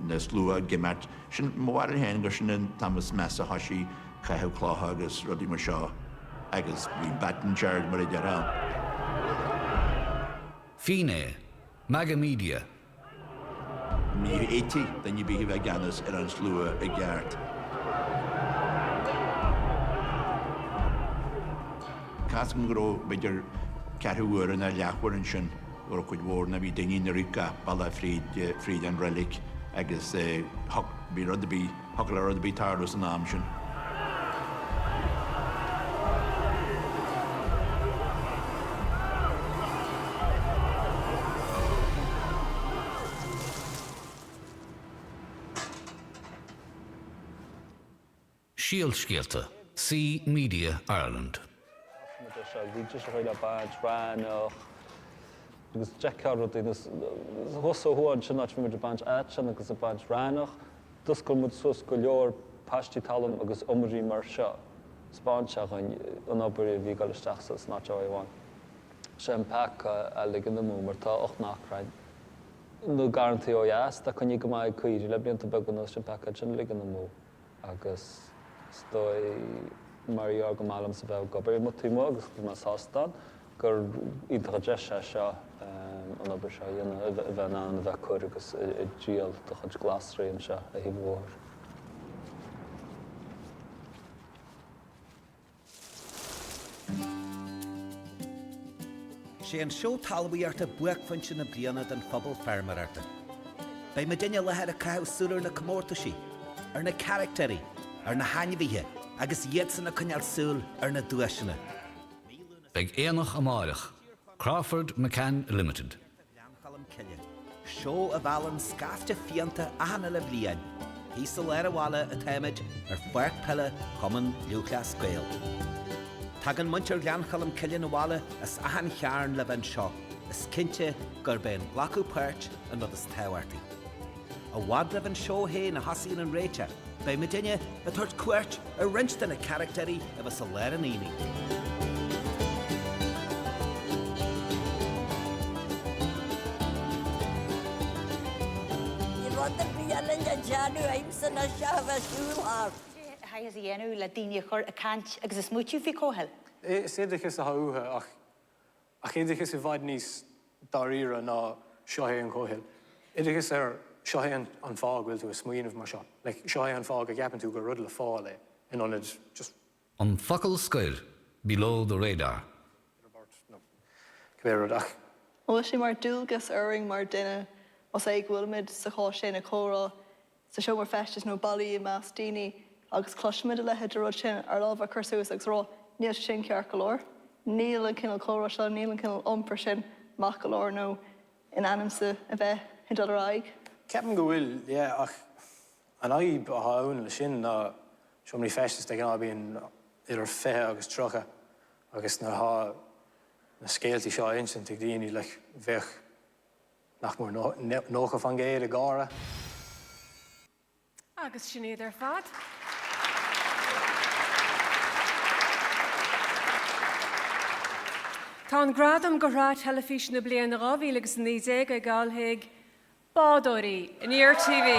S6: na slua ag imeacht, sin mo bharúil féin gur sin an t-am is measa a thoisigh caitheamh clocha agus rudaí mar seo agus bhí baton charge mar a déarfá.
S3: Finné, Magamedia.
S6: Ní fhéadfadh duine ar bith a bheith i gceannas ar an slua i gceart. Tá 's agam go raibh b'fhéidir ceathrú uaire nó leathuair ansin go raibh cuid mhór nó bhí daoine ina rith gach bealach fríd fríd an reilig agus bhí rud ar bith, thiocfadh le rud ar bith tarlú san am sin.
S3: Síolscéalta, C Media Ireland.
S7: Bhí driseacha le baint, raithneach agus d'fheicfeá rudaí thuas ó thuaidh ansin áit a bhí muid ag baint aiteann agus ag baint raithneach. D'oscail muid suas go leor paistí talún agus iomairí mar seo. 'Spáin sé dhuinn an obair a bhí ag dul isteach san áit amháin. Sé an peaca a ligean amú mar tá 8 n-acra na garrantaí ó dheas, tá coinnithe go maith ag caoirigh le blianta beaga anuas, sé an peaca sin a ligean amú agus is dóigh mar gheall gur maith liomsa bheith ag obair amuigh taobh amuigh agus go bhfuil mé sásta ann gur iontach an deis é seo an obair seo a dhéanamh, a bheith in ann a bheith ag cur agus ag díol do chuid glasraí anseo ar thaobh an bhóthair.
S8: Sé an Seó Talmhaíochta buaicphointe na bliana don phobal feirmeoireachta. Beidh muidinne i láthair ag caitheamh súil ar na comórtaisí, ar na caractéirí, ar na hainmhithe agus iadsan ag coinneáil súil ar na duaiseanna.
S3: Beidh aonach amáireach, Crawford McCann Limited.
S8: Ghleann Cholm Cille, seó a mheallann scaifte fiánta achan uile bhliain. Thíos i lár an bhaile atáimid ar pháirc peile Chumann Lúthchleas Gael. Tagann muintir Ghleann Cholm Cille 'na bhaile as achan chearn le bheith anseo, is cinnte gurb é an glacadh páirt an rud is tábhachtaí. I bhfad roimh an seó féin a thosaíonn an réiteach, beidh muidinne ag tabhairt cuairt ar roinnt de na carachtéirí a bheas i lár an aonaigh.
S25: Níl rud ar bith eile le déanamh agamsa ná seo a bheith ag siúl thart.
S26: Cad é a chaithfeas a dhéanamh le daoine a chur ag caint agus ag smaoitiú faoi comhshaol?
S27: Is oideachas atá uathu ach Ach oideachas i bhfad níos dáiríre ná seo é an comhshaol. Oideachas ar seo é an fáth go bhfuil tú ag smaoineamh mar seo. Like, seo é an fáth go gceapann tú gur rud le fáil é, in ionad just.
S3: An focal scoir, Below the Radar.
S27: nó cibé rud ach.
S11: An bhfuil sé mar dualgas orainn mar duine, más é go bhfuilimid sa chás sin ag comhrá sa seomra feistis nó bailithe i measc daoine agus cloisimid a leithéid de rud sin, ár lámha a chur suas agus a rá, níl sé sin ceart go leor, níl an cineál comhrá seo, níl an cineál iompair sin maith go leor nó in ainm is a bheith ag dul ar aghaidh.
S27: Ceapaim go bhfuil, yeah, ach an fhadhb atá ann leis sin ná seomraí feistis de ghnáth bíonn idir 20 agus 30 agus nuair atá na scéaltaí seo á insint ag daoine, like, bheadh Nach mór 90% ag gáire.
S1: Agus sin iad ar fad. Tá an gradam do Shraith Teilifíse na Bliana 2019 ag dul chuig Bádóirí, Aniar TV.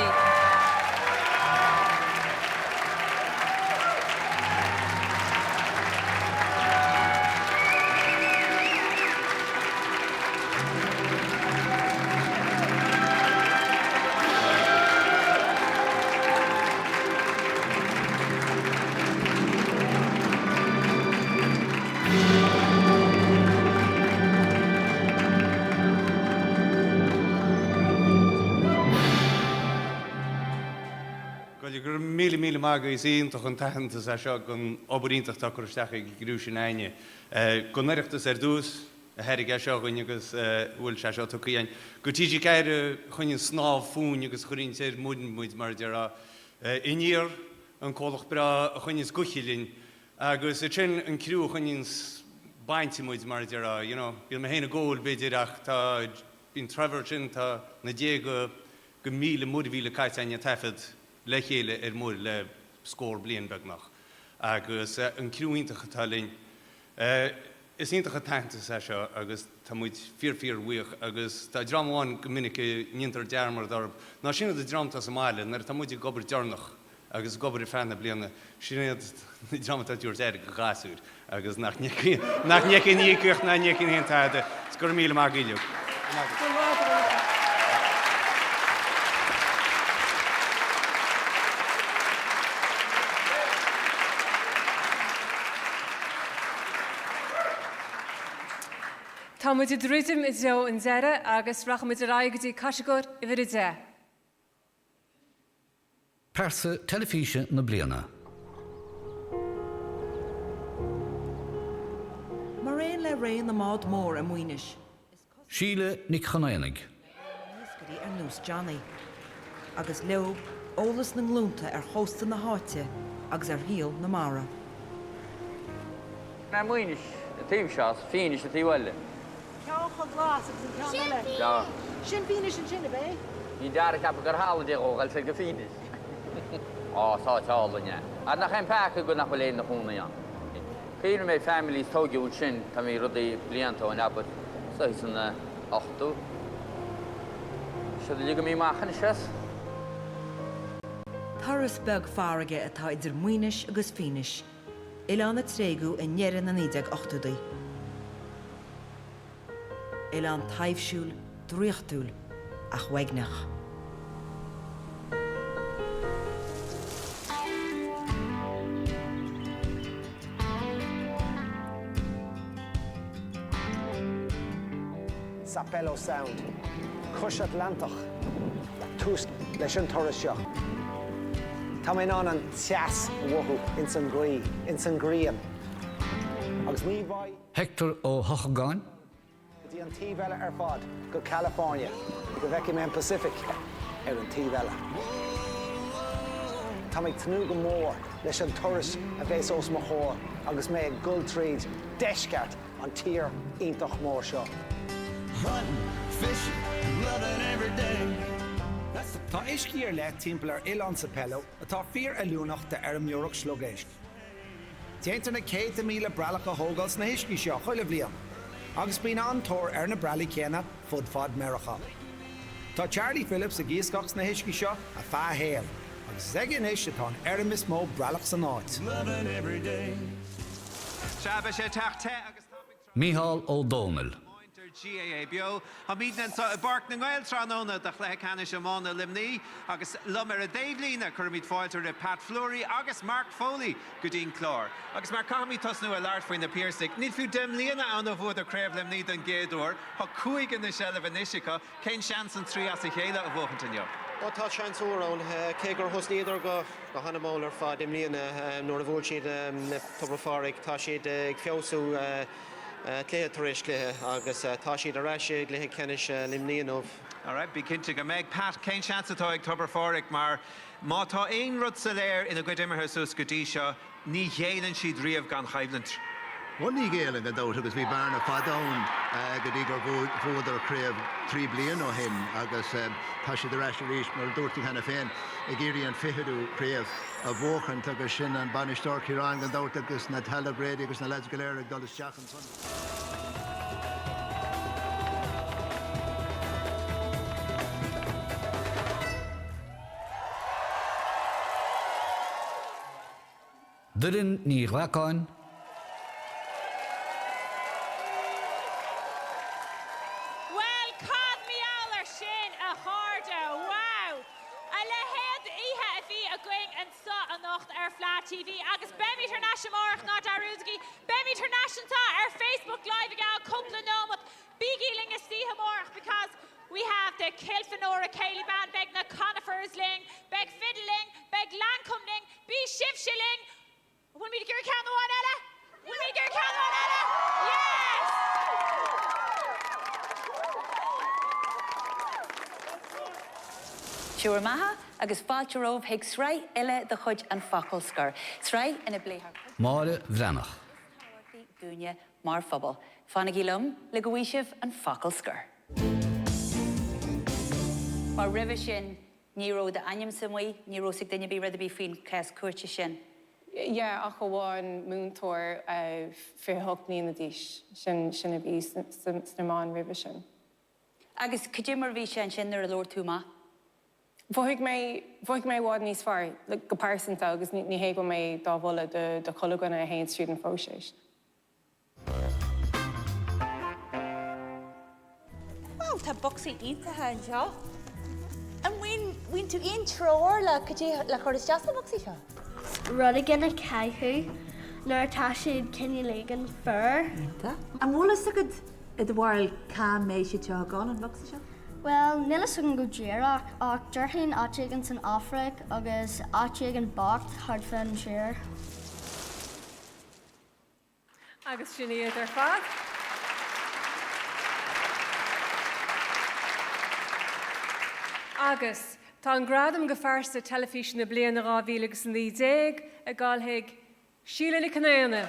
S28: Go raibh míle míle maith agaibh, is iontach an t-aitheantas é seo don obair iontach atá curtha isteach ag an gcriú sin againne. Don Oireachtas ar dtús a thairg é seo dhuinn agus a bhfuil sé seo tugtha againn. Go TG4 a choinníonn snámh fúinn agus a chuireann ar muir muid, mar a déarfá. Aniar, an comhlacht breá a choinníonns gaoithe linn. Agus sin an criú a choinníonns bainte muid, mar a déarfá, you know. Bíonn mé féin ag ól, b'fhéidir, ach tá, bíonn Trevor sin, tá na déaga go míle muirmhíle caite againn ag taifead le chéile ar muir le scór bliain beagnach. Agus an criú iontach atá linn. Is iontach an t-aitheantas é seo agus tá muid fíor fíor bhuíoch agus tá dream amháin go minic a ndéantar dearmad orthu ná sin iad an dream atá sa mbaile nuair atá muid ag obair deireanach agus ag obair ar feadh na bliana sin iad na dream atá ag tabhairt aire do ghasúir agus nach n-íocann íocaíocht ná n-íocann aon tada. Is go raibh míle maith agaibh uilig.
S1: Tá muid ag druidim i dtreo an deireadh agus rachaidh muid ar aghaidh go dtí catagóir uimhir 10.
S3: Pearsa teilifíse na bliana.
S2: Mar aon le ré na mbád mór i Maínis, is
S3: Síle Nic Chonaonaigh.
S2: iascairí ar nós Johnny, agus leo eolas na nglúnta ar chósta na háite agus ar shaol na mara.
S5: Mé Maínis an taobh seo is Fínis an taobh eile.
S2: Ceann chomh glas agus an ceann eile.
S5: Sea.
S2: Sin Fínis ansin, ab é?
S5: Bhí Dara ag ceapadh gur holiday dhó dhul soir go Fínis. Á, is áit álainn é. Ach nach é an peaca go nach bhfuil éinne ina chónaí ann. Cuimhnigh mé families tóigeadh ansin, tá mé rudaí blianta ó shin abair, so sna 80. Siad uilig imithe amach anois as.
S2: Turas beag farraige atá idir Maínis agus Fínis, oileán a tréigeadh i ndeireadh na 1980idí. Oileán taibhsiúil, draíochtúil, ach uaigneach.
S9: Sapelo Sound, Cois Atlantach, tús leis an turas seo. Tá mé in ann an teas a mhothú ins an ghaoth, ins an ghrian. Agus ní bheidh.
S3: Hector Ó hEochagáin.
S9: Go dtí an taobh eile ar fad, go California, go bhfeicfidh mé an Pacific ar an taobh eile. Tá mé ag tnúth go mór leis an turas a bheas os mo chomhair agus mé ag dul tríd deisceart an tír iontach mór seo.
S10: Tá uiscí ar leith timpeall ar Oileán Sapelo atá fíor-fheiliúnach d'fheirmeoireacht sliogéisc. Déantar na céadta míle breallach a thógáil sna huiscí seo chuile bhliain, agus bíonn an-tóir ar na breallaigh chéanna fud fad Meiriceá. Tá Charlie Phillips ag iascach sna huiscí seo a feadh a shaoil, agus is aige anois atá an fheirm is mó breallach san áit.
S12: Sea, beidh sé ag teacht te agus tapaidh tráthnóna.
S3: Mícheál Ó Domhnaill.
S12: Ar GAA Beo. Táimidne anseo i bPáirc na nGael tráthnóna do chluiche ceannais iomána Luimní agus liom ar an dtaobhlíne cuirimid fáilte roimh Pat Fleury agus Mark Foley go dtí'n clár. Agus Mark, caithfimid tosnú ag labhairt faoi na Piarsaigh. Níl fiú 10 mbliana ann ó bhuadar Craobh Luimní don gcéad uair. Tá cúig ina seilbh anois acu. Cén seans an 3 as a chéile a bhuachaint inniu?
S13: Ó tá seans úr ann, cé gur thosnaíodar go hana-mhall ar fad i mbliana nuair a bhuail siad le Tobar Phádraig. Tá siad ag feabhsú cluiche tar éis cluiche agus tá siad ar ais i gcluiche ceannais Luimní inniu.
S12: Alright, bí cinnte go mbeidh. Pat, cén seans atá ag Tobar Phádraig mar má tá aon rud soiléir ina gcuid imeartha suas go dtí seo, Ní ghéilleann siad riamh gan choimhlint.
S14: Bhuel ní ghéilleann gan dabht agus bhí bearna fada ann go dtí gur bhuadar craobh 3 bliain ó shin agus tá siad ar ais arís, mar a dúirt tú cheana féin, ag iarraidh an fichiú craobh a bhuachaint agus sin an bainisteoir Ciarán gan dabht agus Natal O'Grady agus na lads go léir ag dul isteach ansan.
S3: Doireann Ní Ghlacáin.
S15: Bhuel, cad mar gheall ar sin, a chairde? Wow! A leithéid d'oíche a bhí againn anseo anocht ar Fleadh TV agus beimid thar n-ais amárach, ná dearúdaigí! Beimid thar n-ais anseo ar Facebook Live i gceann cúpla nóimeat. Bígí linn istoíche amárach because we have the Kilfenora Céilí Band, beidh na Conifers linn, beidh fidil linn, beidh Lankum linn, Bí sibhse linn! An bhfuilimid ag iarraidh ceann amháin eile? An bhfuilimid ag iarraidh ceann amháin eile? Yes!
S26: Sé bhur mbeatha agus fáilte romhaibh chuig sraith eile de chuid An Focal Scoir, sraith ina bpléifear cuid
S3: Máire Bhreathnach.
S26: is tábhachtaí dúinne mar phobal. Fanaigí liom le go bhfaighidh sibh an focal scoir. Mar roimhe sin ní raibh d'ainmse amuigh, ní raibh 's ag duine ar bith rud ar bith faoin chás cúirte sin.
S16: Yeah, ach amháin múinteoir 28 mbliana d'aois, sin sin a bhí sna meáin roimhe sin.
S26: Agus cad é mar a bhí sé ansin nuair a labhair tú amach?
S16: Mhothaigh mé, mhothaigh mé i bhfad níos fearr, like, go pearsanta agus ní hé go bhfuil mé dá mholadh do do chuile dhuine a théann tríd an phróiseas.
S17: Wow, tá bocsaí iontacha anseo. An bhfaigheann tú aon treoir le cad é le cur isteach sna bocsaí seo?
S18: Rud éigin a chaitheamh nuair atá siad cineál éigin fuar.
S17: Iontach. An bhfuil fhios agat i do bharúil cá mbeidh siad seo ag dul, an bocsa seo?
S18: Bhuel, níl fhios agam go díreach, ach déarfainn áit éigin san Afraic agus áit éigin bocht thart fán tír.
S1: Agus sin iad ar fad. Agus tá an gradam do phearsa teilifíse na bliana 2019 ag dul chuig Síle Nic Con Aodha.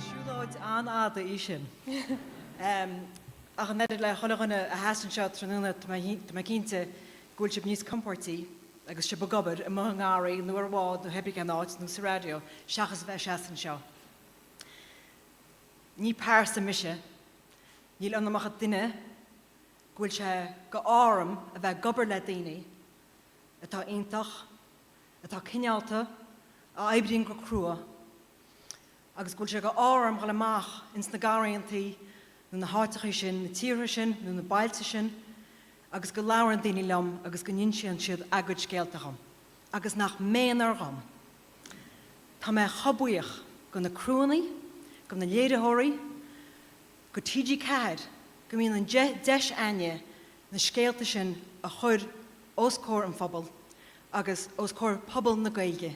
S19: Siúlóid an-fhada í sin. Ach an oiread le chuile dhuine a sheas anseo tráthnóna, tá mé cinnte go bhfuil sibh níos compóirtí agus sibh ag obair amuigh i ngarraí nó ar bhád nó pé ar bith cén áit nó sa raidió seachas a bheith ag seasamh anseo. Ní pearsa mise. Níl ionam ach duine go bhfuil sé go ádh orm a bheith ag obair le daoine atá iontach, atá cineálta, a oibríonn go crua agus go bhfuil sé go ádh orm dhul amach ins na garraíontaí nó na háiteachaí sin, na tíortha sin nó na bailte sin agus go labhrann daoine liom agus go n-insíonn siad a gcuid scéalta dhom. Agus nach méanar dhom. Tá mé chomh buíoch go na criúnnaí, go na léiritheoirí, go TG4 go mbíonn an deis a'inne na scéalta sin a chur os comhair an phobail agus os comhair pobal na Gaeilge.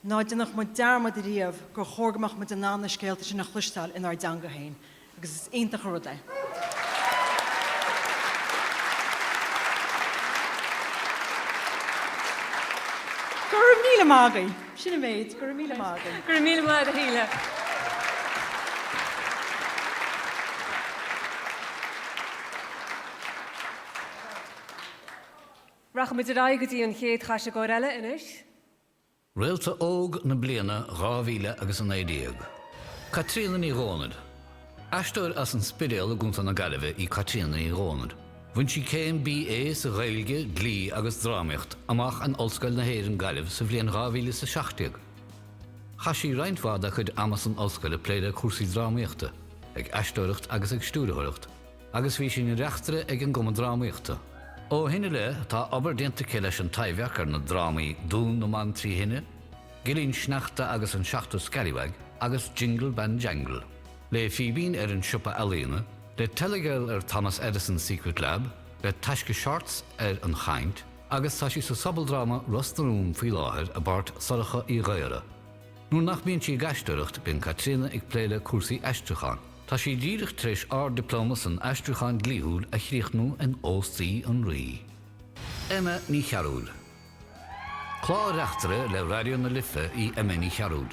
S19: Ná déanadh muid dearmad ariamh gur chóir go mbeadh muid in ann na scéalta sin a chloisteáil inár dteanga féin, agus is iontach an rud é. Go raibh míle maith agaibh. Sin an méid. Go raibh míle maith agaibh.
S1: Go raibh míle maith agat, a Shíle. Rachaimid ar aghaidh go dtí an chéad chatagóir eile anois.
S3: Réalta Óg na Bliana 2000 agus 19. Caitríona Ní Dhomhnaill. Aisteoir as an Spidéal i gContae na Gaillimhe í Caitríona Ní Dhomhnaill. Bhain sí céim BA sa Ghaeilge, Dlí agus Drámaíocht amach in Ollscoil na hÉireann Gaillimh sa bhliain 2017. Chaith sí roinnt mhaith dá cuid ama san ollscoil ag plé le cúrsaí drámaíochta, ag aisteoireacht agus ag stiúrthóireacht, agus bhí sí ina reachtaire ag an gCumann Drámaíochta. Ó shin i leith, tá obair déanta aici leis an Taibhdhearc ar na drámaí Dún na mBan 3 Thine, Gillín Sneachta agus an Seachtú Scallywag agus Jingle Band Jangle, le Fíbín ar An Siopa Ealaíona, le Telegael ar Thomas Edison's Secret Lab, le Taisce Shorts ar An Chaint, agus tá sí sa sobaldráma Ros na Rún faoi láthair i bpáirt Sorcha Uí Ghaora. Nuair nach mbíonn sí ag aisteoireacht, bíonn Caitríona ag plé le cúrsaí aistriúcháin. Tá sí díreach tar éis Ard-Dioplóma san Aistriúchán Dlíthiúil a chríochnú in Óstaí an Rí. Emma Ní Chearúil. Clár-reachtaire le Raidió na Life í Emma Ní Chearúil.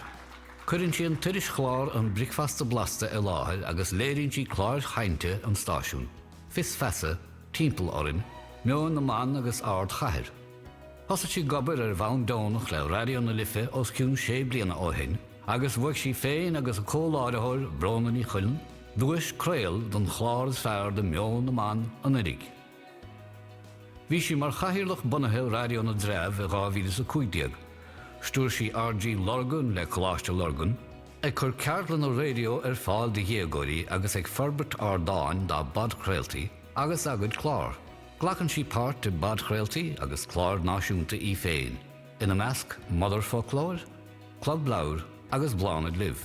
S3: Cuireann sí an t-irischlár An Bricfeasta Blasta i láthair agus léiríonn sí cláir chainte an stáisiúin, Fios Feasa, Timpeall Orainn, Meon na mBan agus Ardchathair. Thosaigh sí ag obair ar bhonn deonach le Raidió na Life os cionn sé bliana ó shin agus bhuaigh sí féin agus a comhláithreoir Bróna Ní Chuilinn duais Craol don chlár is fearr do Meon na mBan anuraidh. Bhí sí mar chathaoirleach bunaithe Raidió na dTreabh i 2015. Stiúir sí RG Lurgan le Coláiste Lurgan. ag cur ceardlanna raidió ar fáil do dhéagóirí agus ag forbairt ardáin dá bpodchraoltaí agus dá gcuid clár. Glacann sí páirt i bpodchraoltaí agus cláir náisiúnta í féin, ina measc Motherfoclóir, Club Leabhar agus Bláthnaid Libh.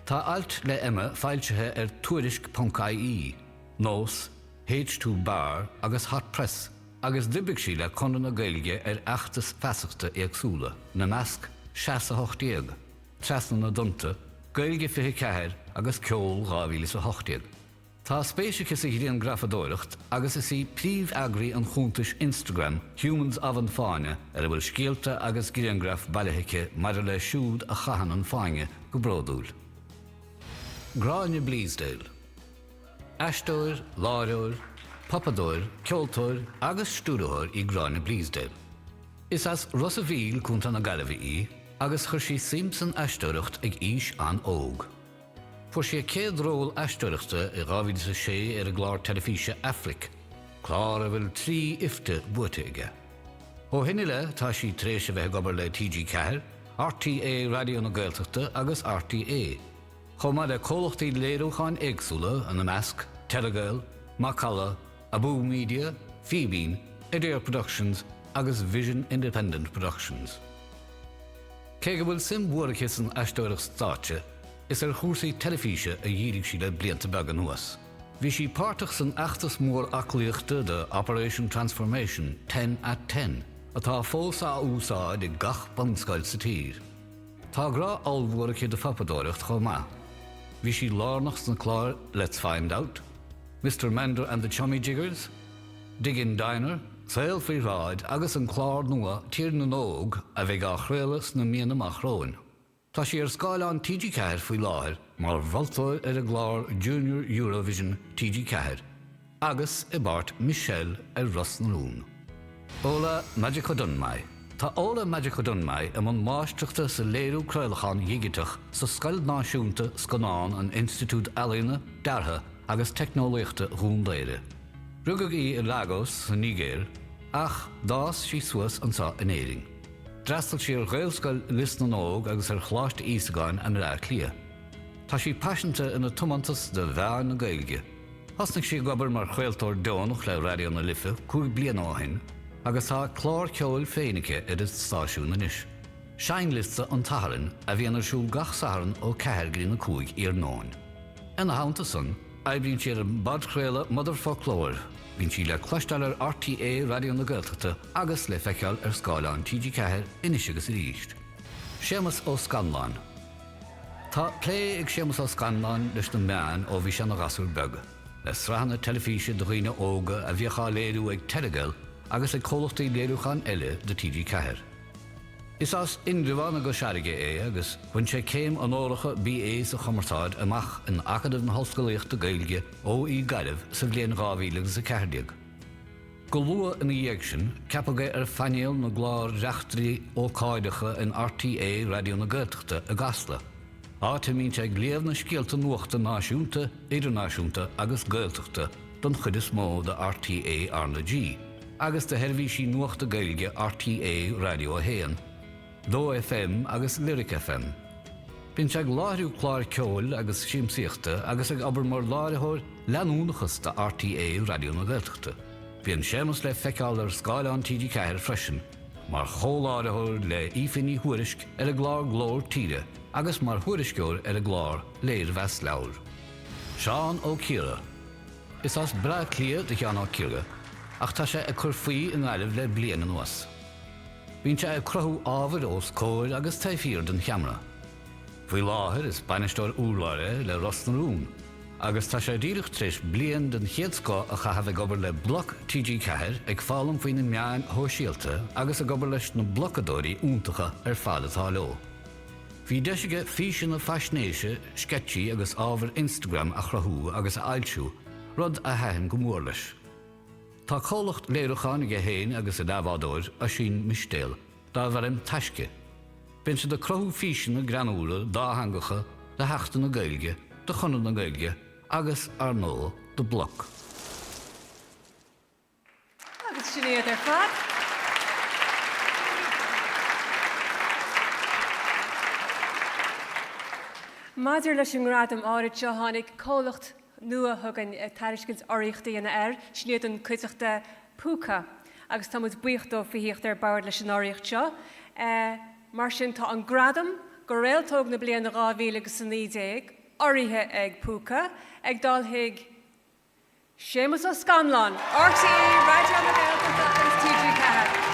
S3: Tá ailt le Emma foilsithe ar Tuairisc ponc ie, Nós, H2 Bar agus Hot Press agus d'oibrigh sí le Conradh na Gaeilge ar fheachtais feasachta éagsúla, ina measc Seas 18, Trasna na dTonnta, Gaeilge 24 agus Ceol 2018. Tá spéis aici sa ghrianghrafadóireacht agus is í príomheagraí an chuntais Instagram Humans of an Fáinne ar a bhfuil scéalta agus grianghraif bailithe aici maidir le siúd a chaitheann an fáinne go bródúil. Gráinne Bleasdale. Aisteoir, láithreoir, pupadóir, ceoltóir agus stiúrthóir í Gráinne Bleasdale. Is as Ros a' Mhíl, Contae na Gaillimhe í agus chuir sí suim san aisteoireacht ag aois an-óg. Fuair sí a céad ról aisteoireachta i 2006 ar an gclár teilifíse Aifric, clár a bhfuil 3 IFTA buaite aige. Ó shin i leith tá sí tar éis a bheith ag obair le TG4, RTÉ Raidió na Gaeltachta agus RTÉ, chomh maith le comhlachtaí léiriúcháin éagsúla, ina measc, Telegael, Macalla, Abú Media, Fíbín, Adare Productions agus Vision Independent Productions. Cé go bhfuil suim mhór aici san aisteoireacht stáitse, is ar chúrsaí teilifíse a dhírigh sí le blianta beaga anuas. Bhí sí páirteach san fheachtas mór aclaíochta do Operation Transformation Ten at Ten, atá fós á úsáid ag gach bunscoil sa tír. Tá grá ollmhór aici do phupadóireacht chomh maith. Bhí sí lárnach sna cláir Let's Find Out, Mister Mander and the Chummy Jiggers, Dig-In Diner, Saol Faoi Shráid agus an clár nua Tír na nÓg a bheidh á chraoladh sna míonna amach romhainn. Tá sí ar scáileán TG4 faoi láthair mar mholtóir ar an gclár Junior Eurovision TG4 agus i bpáirt Michelle ar Ros na Rún. Ola Majekodunmi Tá Ola Majekodunmi i mbun máistreachta sa léiriú craolacháin dhigiteach sa Scoil Náisiúnta Scannán in Institiúid Ealaíona, Deartha agus Teicneolaíochta Dhún Laoghaire. Rugadh í i Lagos sa Nigéir ach d'fhás sí suas anseo in Éirinn. D'fhreastail sí ar Ghaelscoil Lios na nÓg agus ar Choláiste Íosagáin i mBleá Cliath. Tá sí paiseanta ina tiomantas do mheáin na Gaeilge. Thosnaigh sí ag obair mar chraoltóir deonach le Raidió na Life 5 bliana ó shin agus tá a clár ceoil féin aici ar an stáisiún anois, Seinnliosta an tSathairn a bhíonn ar siúl gach Satharn ó 4 go dtí na 5 iarnóin. Ina theannta san, Oibríonn sí ar an bpodchraoladh Motherfoclóir. Bíonn sí le cloisteáil ar RTÉ Raidió na Gaeltachta agus le feiceáil ar scáileán TG4 anois agus arís. Séamus Ó Scanláin Tá plé ag Séamus Ó Scanláin leis na meáin ó bhí sé ina ghasúr beag, le sraitheanna teilifíse do dhaoine óga a bhíodh á léiriú ag Telegael agus ag comhlachtaí léiriúcháin eile do TG4. Is as Indreabhán i gCois Fharraige é agus bhain sé céim onóracha BA sa Chumarsáid amach in Acadamh na hOllscolaíochta Gaeilge, OÉ Gaillimh sa bhliain 2014. Go luath ina dhiaidh sin, ceapadh é ar phainéal na gclár-reachtairí ócáideacha in RTÉ Raidió na Gaeltachta i gCasla, áit a mbíonn sé ag léamh na scéalta nuachta náisiúnta, idirnáisiúnta agus Gaeltachta don chuid is mó do RTÉ RnaG. agus do sheirbhísí nuachta Gaeilge RTÉ Radio 1, 2FM agus Lyric FM. Bíonn sé ag láithriú cláir ceoil agus siamsaíochta agus ag obair mar láithreoir leanúnachas do RTÉ Raidió na Gaeltachta. Bíonn Séamus le feiceáil ar scáileán TG4 freisin mar chomhláithreoir le Aoife Ní Thuairisg ar an gclár Glór Tíre agus mar thuairisceoir ar an gclár Léirmheas Leabhar. Seán Ó Ciardha. Is as Bleá Cliath do Sheán Ó Ciardha ach tá sé ag cur faoi i nGaillimh le bliain anuas. Bíonn sé ag cruthú ábhair os comhair agus taobh thiar den cheamara. Faoi láthair is bainisteoir urláir é le Ros na Rún agus tá sé díreach tar éis bliain den chéad scoth a chaitheamh ag obair le Bloc TG4 ag foghlaim faoi na meáin shóisialta agus ag obair leis na blocadóirí iontacha ar fad atá leo. Bhí deis aige físeanna faisnéise, sceitsí agus ábhar Instagram a chruthú agus a fhoilsiú, rud a thaitin go mór leis. Tá comhlacht léiriúcháin aige féin agus a leathbhádóir, Oisín Mistéal, darbh ainm Taisce. Bíonn siad ag cruthú físeanna greannmhara dátheangacha le hAchtanna Gaeilge, do Chonradh na Gaeilge agus, ar ndóigh, do Bloc.
S1: Agus sin iad ar fad. Maidir leis an ngradam áirid seo, tháinig comhlacht nua chugainn ag tairiscint urraíocht a dhéanamh air, sin iad an cuideachta Púca, agus tá muid buíoch dóibh faoi thíocht ar bord leis an urraíocht seo. Mar sin, tá an gradam do Réalt Óg na bliana 2019 urraithe ag Púca, ag dul chuig Séamus Ó Scanláin, RTÉ Raidió na Gaeltachta agus TG4.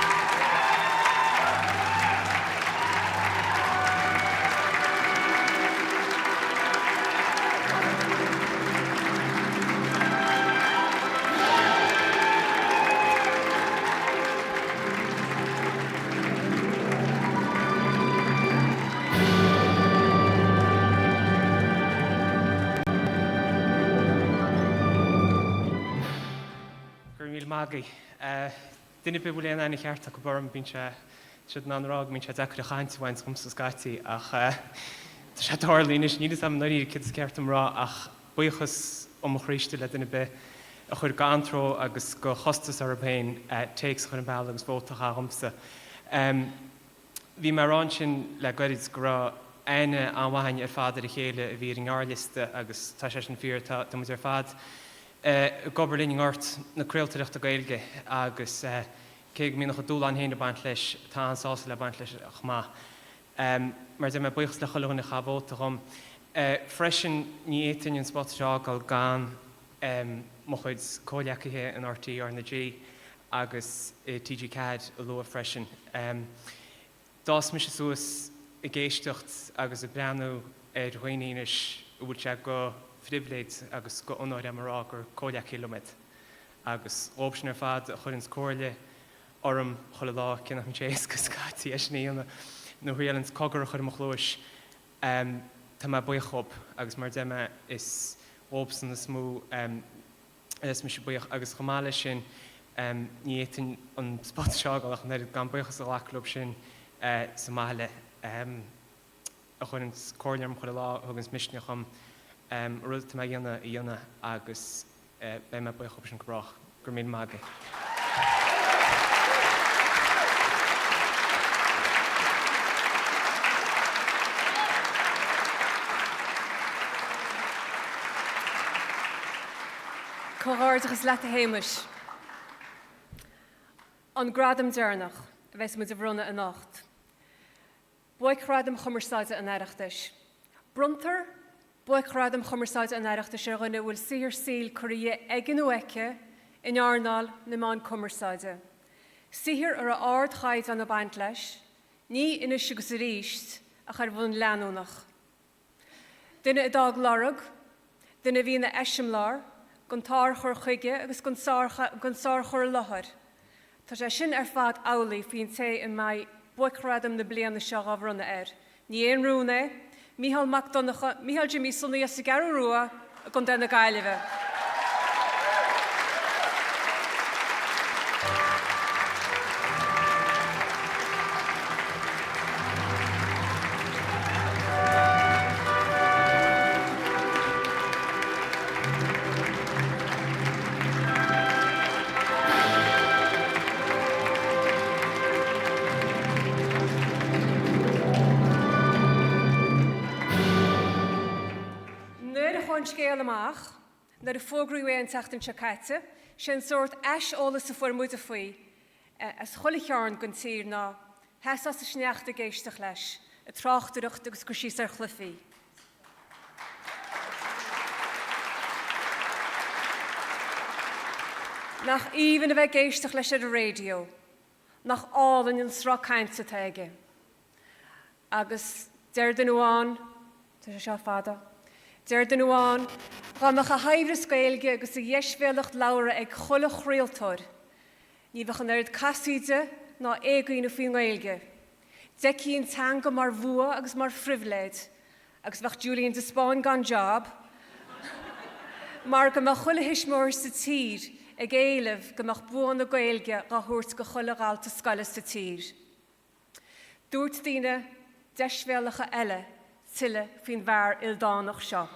S4: Go raibh míle maith agaibh. Duine ar bith a bhfuil aon aithne cheart acu orm, bíonn sé, siad in ann a rá go mbíonn sé deacair an chaint a bhaint dhomsa scaití ach tá sé tarlaithe anois, níl fhios a'm i ndáiríre céard is ceart dom a rá ach buíochas ó mo chroí istigh le duine ar bith a chuir d'anró agus de chostas orthu féin téacs a chur an bealach agus vóta a chaitheamh dhomsa. Bhí mé ag rá ansin le gairid go raibh aithne an-mhaith againn ar fad ar a chéile a bhí ar an ngearrliosta agus tá sé sin fíor, tá muid ar fad ag obair linn i ngort na craoltóireachta Gaeilge agus cé go mbíonn a chuid dúshlán féin ag baint leis, tá an-sásamh le baint leis chomh maith. Mar a deir mé, buíochas le chuile dhuine a chaith vóta dhom. Freisin, ní fhéadfainn an spota seo a fhágáil gan mo chuid comhghleacaithe in RTÉ, RnaG agus i TG4 a lua freisin. D'fhás mise suas ag éisteacht agus ag breathnú ar dhaoine anois a bhfuil sé de phribhléid agus de onóir agam a rá gur comhghleacaithe liom iad. Agus dhóibh sin ar fad a chuireanns comhairle orm chuile lá, cé nach mbíonn sé éasca scaití é sin a dhéanamh, nó a thriaileanns cogar a chur i mo chluais, tá mé buíoch dhóibh agus mar a deir mé, is dhóibhsan is mó a bheas mise buíoch agus chomh maith leis sin ní fhéadfainn an spota seo a fhágáil ach an oiread gan buíochas a ghlacadh leo sin sa mbaile a chuireanns comhairle orm chuile lá, a thuganns misneach dhom an rud atá mé a dhéanamh a dhéanamh agus beidh mé buíoch dhóibh sin go brách. Go raibh míle maith agaibh.
S1: Comhghairdeachas leat a Shéamais. An gradam deireanach a bheas muid a bhronnadh anocht. Buaicghradaim Chumarsáide an Oireachtais. Bronntar Buaicghradaim Chumarsáide an Oireachtais ar dhuine a bhfuil saothar saoil curtha dhe aige nó aici in earnáil na meán cumarsáide. Saothar a raibh ardchaighdeán ag baint leis, ní anois agus arís ach ar bhonn leanúnach. Duine a d'fhág lorg, duine a bhí ina eiseamláir don tsár-chur chuige agus don sár-chur i láthair. Tá sé sin ar fad amhlaidh faoin té a mbeidh Buaicghradam na bliana seo á bhronnadh air. Ní aon rún é, Mícheál Mac Donncha, Mícheál Jimí Sonaí as an gCeathrú Rua i gContae na Gaillimhe. Nuair a chuaigh an scéal amach, nuair a fógraíodh é an tseachtain seo caite, sé an sórt aiseolas a fuair muide faoi as chuile chearn den tír ná, sheasfá sa sneachta ag éisteacht leis, ag tráchtaireacht agus ag cur síos ar chluichí. Nach aoibhinn a bheith ag éisteacht leis ar an raidió? Nach álainn an sruth cainte atá aige? Agus deir duine amháin, tá sé seo fada, deir duine amháin, dhá mbeadh a shaibhreas Gaeilge agus a dheisbhéalacht labhartha ag chuile chraoltóir, ní bheadh an oiread casaoide ná éagaoineadh faoin nGaeilge. D'fheicfí an teanga mar bhua agus mar phribhléid agus bheadh Julian de Spáinn gan job mar go mbeadh chuile thuismitheoir sa tír ag éileamh go mbeadh bua na Gaeilge dhá thabhairt go chuile dhalta scoile sa tír. Dúirt daoine deisbhéalacha eile tuilleadh faoin bhfear ildánach seo.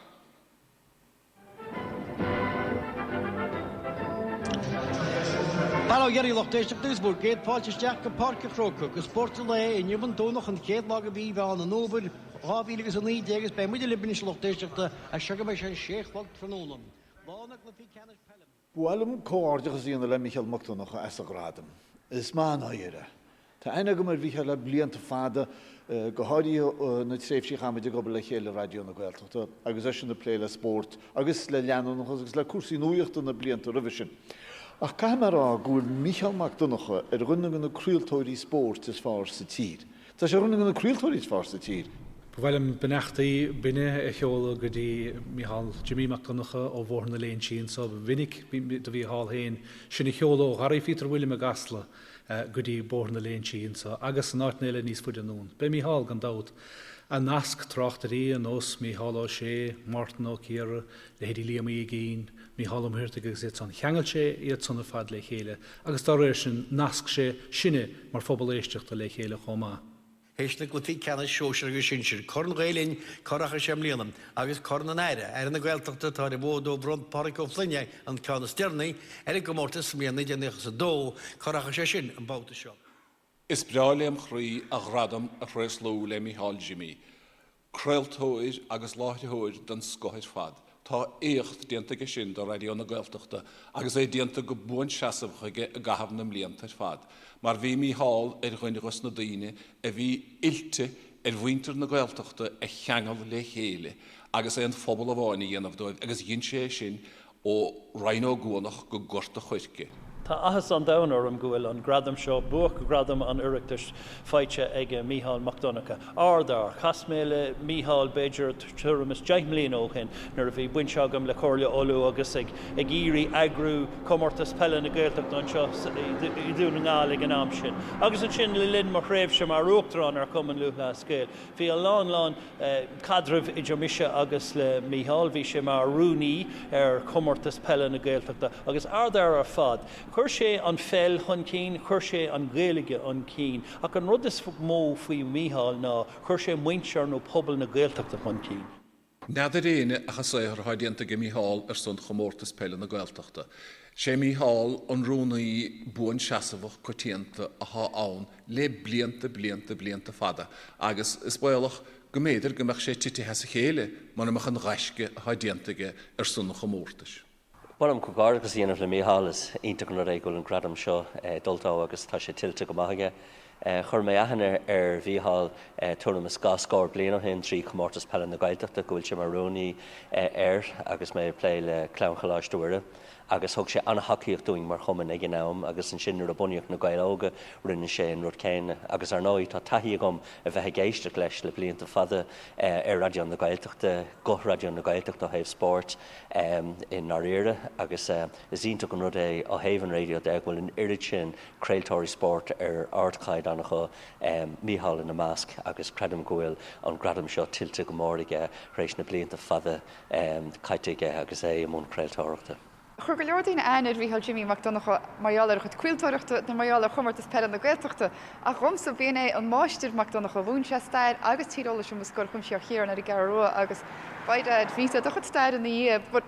S6: Bail ó. Bail ó Dhia oraibh a lucht éisteachta agus bhur gcéad fáilte isteach go Páirc an Chrócaigh go Spórt an Lae inniu an Domhnach an chéad lá de mhí Mheán an Fhómhair 2019 agus beidh muide libh anois a lucht éisteachta as seo go mbeidh sé a sé a chlog tráthnóna. Lá na gcluichí ceannais peile.
S7: Ba mhaith liom comhghairdeachas a dhéanamh le Mícheál Mac Donncha as a ghradam. Is maith an oidhre é. Tá aithne agam ar Mhícheál le blianta fada, go háirithe na tréimhsí a chaith muid ag obair le chéile i Raidió na Gaeltachta agus eisean ag plé le spórt agus le leanúnachas agus le cúrsaí nuachta na blianta roimhe sin. Ach caithfidh mé a rá go bhfuil Mícheál Mac Donncha ar dhuine de na craoltóirí spóirt is fearr sa tír. Tá sé ar dhuine de na craoltóirí is fearr sa tír.
S8: Ba mhaith liom beannachtaí binne a sheoladh go dtí Mícheál Jimí Mac Donncha ó Bhóthar na Léinsí anso. Ba mhinic do Mhícheál féin sinn a sheoladh ó Gharraí Phíotair William i gCasla go dtí Bóthar na Léinsí anso agus in áiteanna eile níos faide anonn. B'é Mícheál, gan dabht, a nasc tráchtairí ar nós Mícheál Ó Sé, Mártan Ó Ciardha, leithéidí Liam Uí Uigínn, Mícheál Ó Muircheartaigh agus iad san. Cheangail sé iad san ar fad le chéile agus dá réir sin nasc sé sinne mar phobal éisteachta le chéile chomh maith.
S20: Théis na gcluichí ceannais sóisir agus sinsir, Corn Ghael Linn, cá rachaidh sé i mbliana, agus Corn an Aire, Aire na Gaeltachta atá ar an bhfód ó bhronn Pádraig Ó Floinn é an ceann is deireanaí ar an gcomórtas sa mbliain 1992, cá rachaidh sé sin an babhta seo?
S21: Is breá lem chroí a ghradam a thréaslú le Mícheál Jimí. Craoltóir agus láithreoir den scoth ar fad, tá éacht déanta aige sin do Raidió na Gaeltachta agus é déanta go buanseasmhach aige i gcaitheamh na mblianta ar fad, mar bhí Mícheál ar dhuine dhos na daoine a bhí oilte ar mhuintir na Gaeltachta a cheangal le chéile agus aon phobal amháin a dhéanamh dóibh agus dhein sé é sin Ó Rinn Ó gCuanach go Gort a' Choirce.
S22: Tá áthas an domhain orm go bhfuil an gradam seo, Buaicghradam an Oireachtais, faighte ag Mícheál Mac Donncha. Ardfhear. Chas mé le Mícheál b'fhéidir tuairim is 10 mbliana ó shin nuair a bhí baint agam le Comhairle Uladh agus ag iarraidh eagrú Comórtas Peile na Gaeltachta anseo i Dún na nGall ag an am sin. Agus ansin le linn mo thréimhse mar Uachtarán ar Chumann Lúthchleas Gael, bhí a lán lán caidreamh idir mise agus le Mícheál. Bhí sé mar rúnaí ar Chomórtas Peile na Gaeltachta agus ardfhear ar fad. Chuir sé an pheil chun cinn, chuir sé an Ghaeilge chun cinn ach an rud is mó faoi Mhícheál ná chuir sé muintir nó pobal na Gaeltachta chun cinn.
S21: N'fheadar éinne ach an saothar atá déanta aige Mícheál ar son Chomórtas Peile na Gaeltachta. Sé Mícheál an rúnaí buanseasmhach coitianta athá ann le blianta blianta blianta fada agus is baolach go mb'fhéidir go mbeadh sé titithe as a chéile mura mbeadh an ghaisce athá déanta aige ar son an chomórtais.
S23: Ba mhaith liom comhghairdeachas a dhéanamh le Mícheál, is iontach an rud é go bhfuil an gradam seo ag dul dó agus tá sé tuillte go maith aige. Chuir mé aithne ar Mhícheál tuairim is dhá scór bliain ó shin trí Chomórtas Peile na Gaeltachta, go bhfuil sé mar rúnaí air agus mé ag plé le Clann Choláiste Mhuire agus thug sé an-tacaíocht dúinn mar chumann ag an am agus ansin nuair a bunaíodh Na Gaeil Óga rinne sé an rud céanna agus ar ndóigh tá taithí agam a bheith ag éisteacht leis le blianta fada ar Raidió na Gaeltachta, guth Raidió na Gaeltachta ó thaobh spóirt. i ndáiríre agus is iontach an rud é ó thaobh an raidió de go bhfuil an oiread sin craoltóirí spóirt ar ardchaighdeán acu, Mícheál ina measc agus creidim go bhfuil an gradam seo tuillte go mór aige tar éis na blianta fada caite aige agus é i mbun craoltóireachta.
S24: Chuir go leor daoine aithne ar Mhícheál Jimí Mac Donncha mar gheall ar a chuid craoltóireachta nó mar gheall ar Chomórtas Peile na Gaeltachta ach dhomsa b'in é an Máistir Mac Donncha. Mhúin sé stair agus tíreolas dom i Scoil Chuimsitheach Chiaráin ar an gCeathrú Rua agus By dad, bhí sé do chuid staire ina dhiaidh but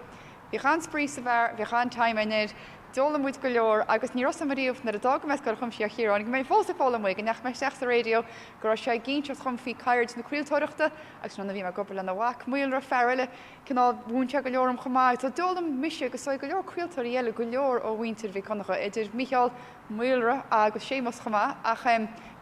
S24: bhíodh an-spraoi sa bheár, bhíodh an-time againn air, d'fhoghlaim muid go leor agus ní raibh 's agam ariamh nuair a d'fhág mé Scoil Chuimsitheach Chiaráin go mbeinn fós ag foghlaim uaidh, go ndeachaigh mé isteach sa raidió, go raibh sé ag inseacht dhom faoi ceird na craoltóireachta agus ansin bhí mé ag obair lena mhac, Maolra, fear eile, cineál, mhúin sé go leor dom chomh maith. So d'fhoghlaim mise agus go leor craoltóirí eile go leor ó mhuintir Mhic Dhonncha, idir Mícheál, Maolra agus Séamus chomh maith, ach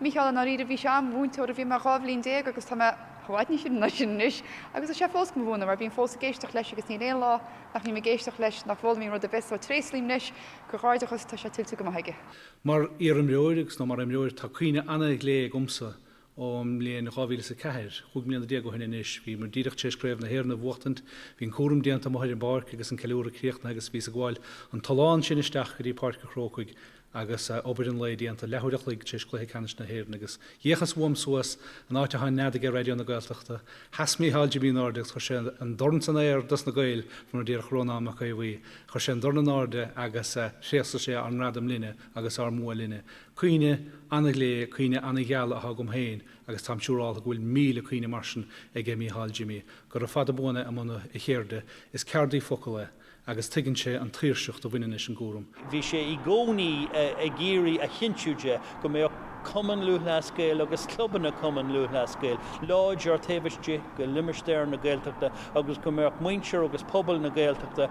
S24: Mícheál i ndáiríre, bhí sé am mhúinteoir, bhí mé 12 bhliain agus tá mé i bhfad níos sine ná sin anois, agus tá sé fós go mo mhúineadh mar bím fós ag éisteacht leis agus níl aon lá nach mbím ag éisteacht leis nach bhfoghlaimím rud ar bith, so tréaslaím leis, comhghairdeachas, tá sé tuillte go maith aige.
S8: Mar iarimreoir agus nó mar imreoir tá cuimhne ana-ghlé agamsa ón mbliain 2004, 15 mbliana ó shin anois. Bhí muid díreach tar éis Craobh na hÉireann a bhuachtaint, bhí an cúram déanta amuigh ar an bpáirc agus an ceiliúradh críochnaithe agus bhíos ag gabháil an tollán sin isteach go dtí Páirc an Chrócaigh agus obair an lae déanta, leathuair a chloig tar éis cluiche ceannais na hÉireann agus d'fhéachas uaim suas an áit atá an nead aige Raidió na Gaeltachta. Sheas Mícheál Jimí in airde agus chuir sé an dorn san aer dos na Gaeil, mar a déarfadh Rónán Mac Aodha Bhuí. Chuir sé an dorn in airde agus thréaslaigh sé ár ngradam linne agus ár mbua linne. Cuimhne ana-ghlé, cuimhne ana-gheal atá agam féin agus táim siúráltha go bhfuil 1,000 cuimhne mar sin aige Mícheál Jimí. Gura fada buan é i mbun a cheirde. Is ceardaí focal é. agus tuigeann sé an tuirseacht a bhaineann leis an gcúram.
S22: Bhí sé i gcónaí ag iarraidh a chinntiú de go mbeadh Cumann Lúthchleas Gael agus clubanna Chumann Lúthchleas Gael láidir taobh istigh de limistéar na Gaeltachta agus go mbeadh muintir agus pobal na Gaeltachta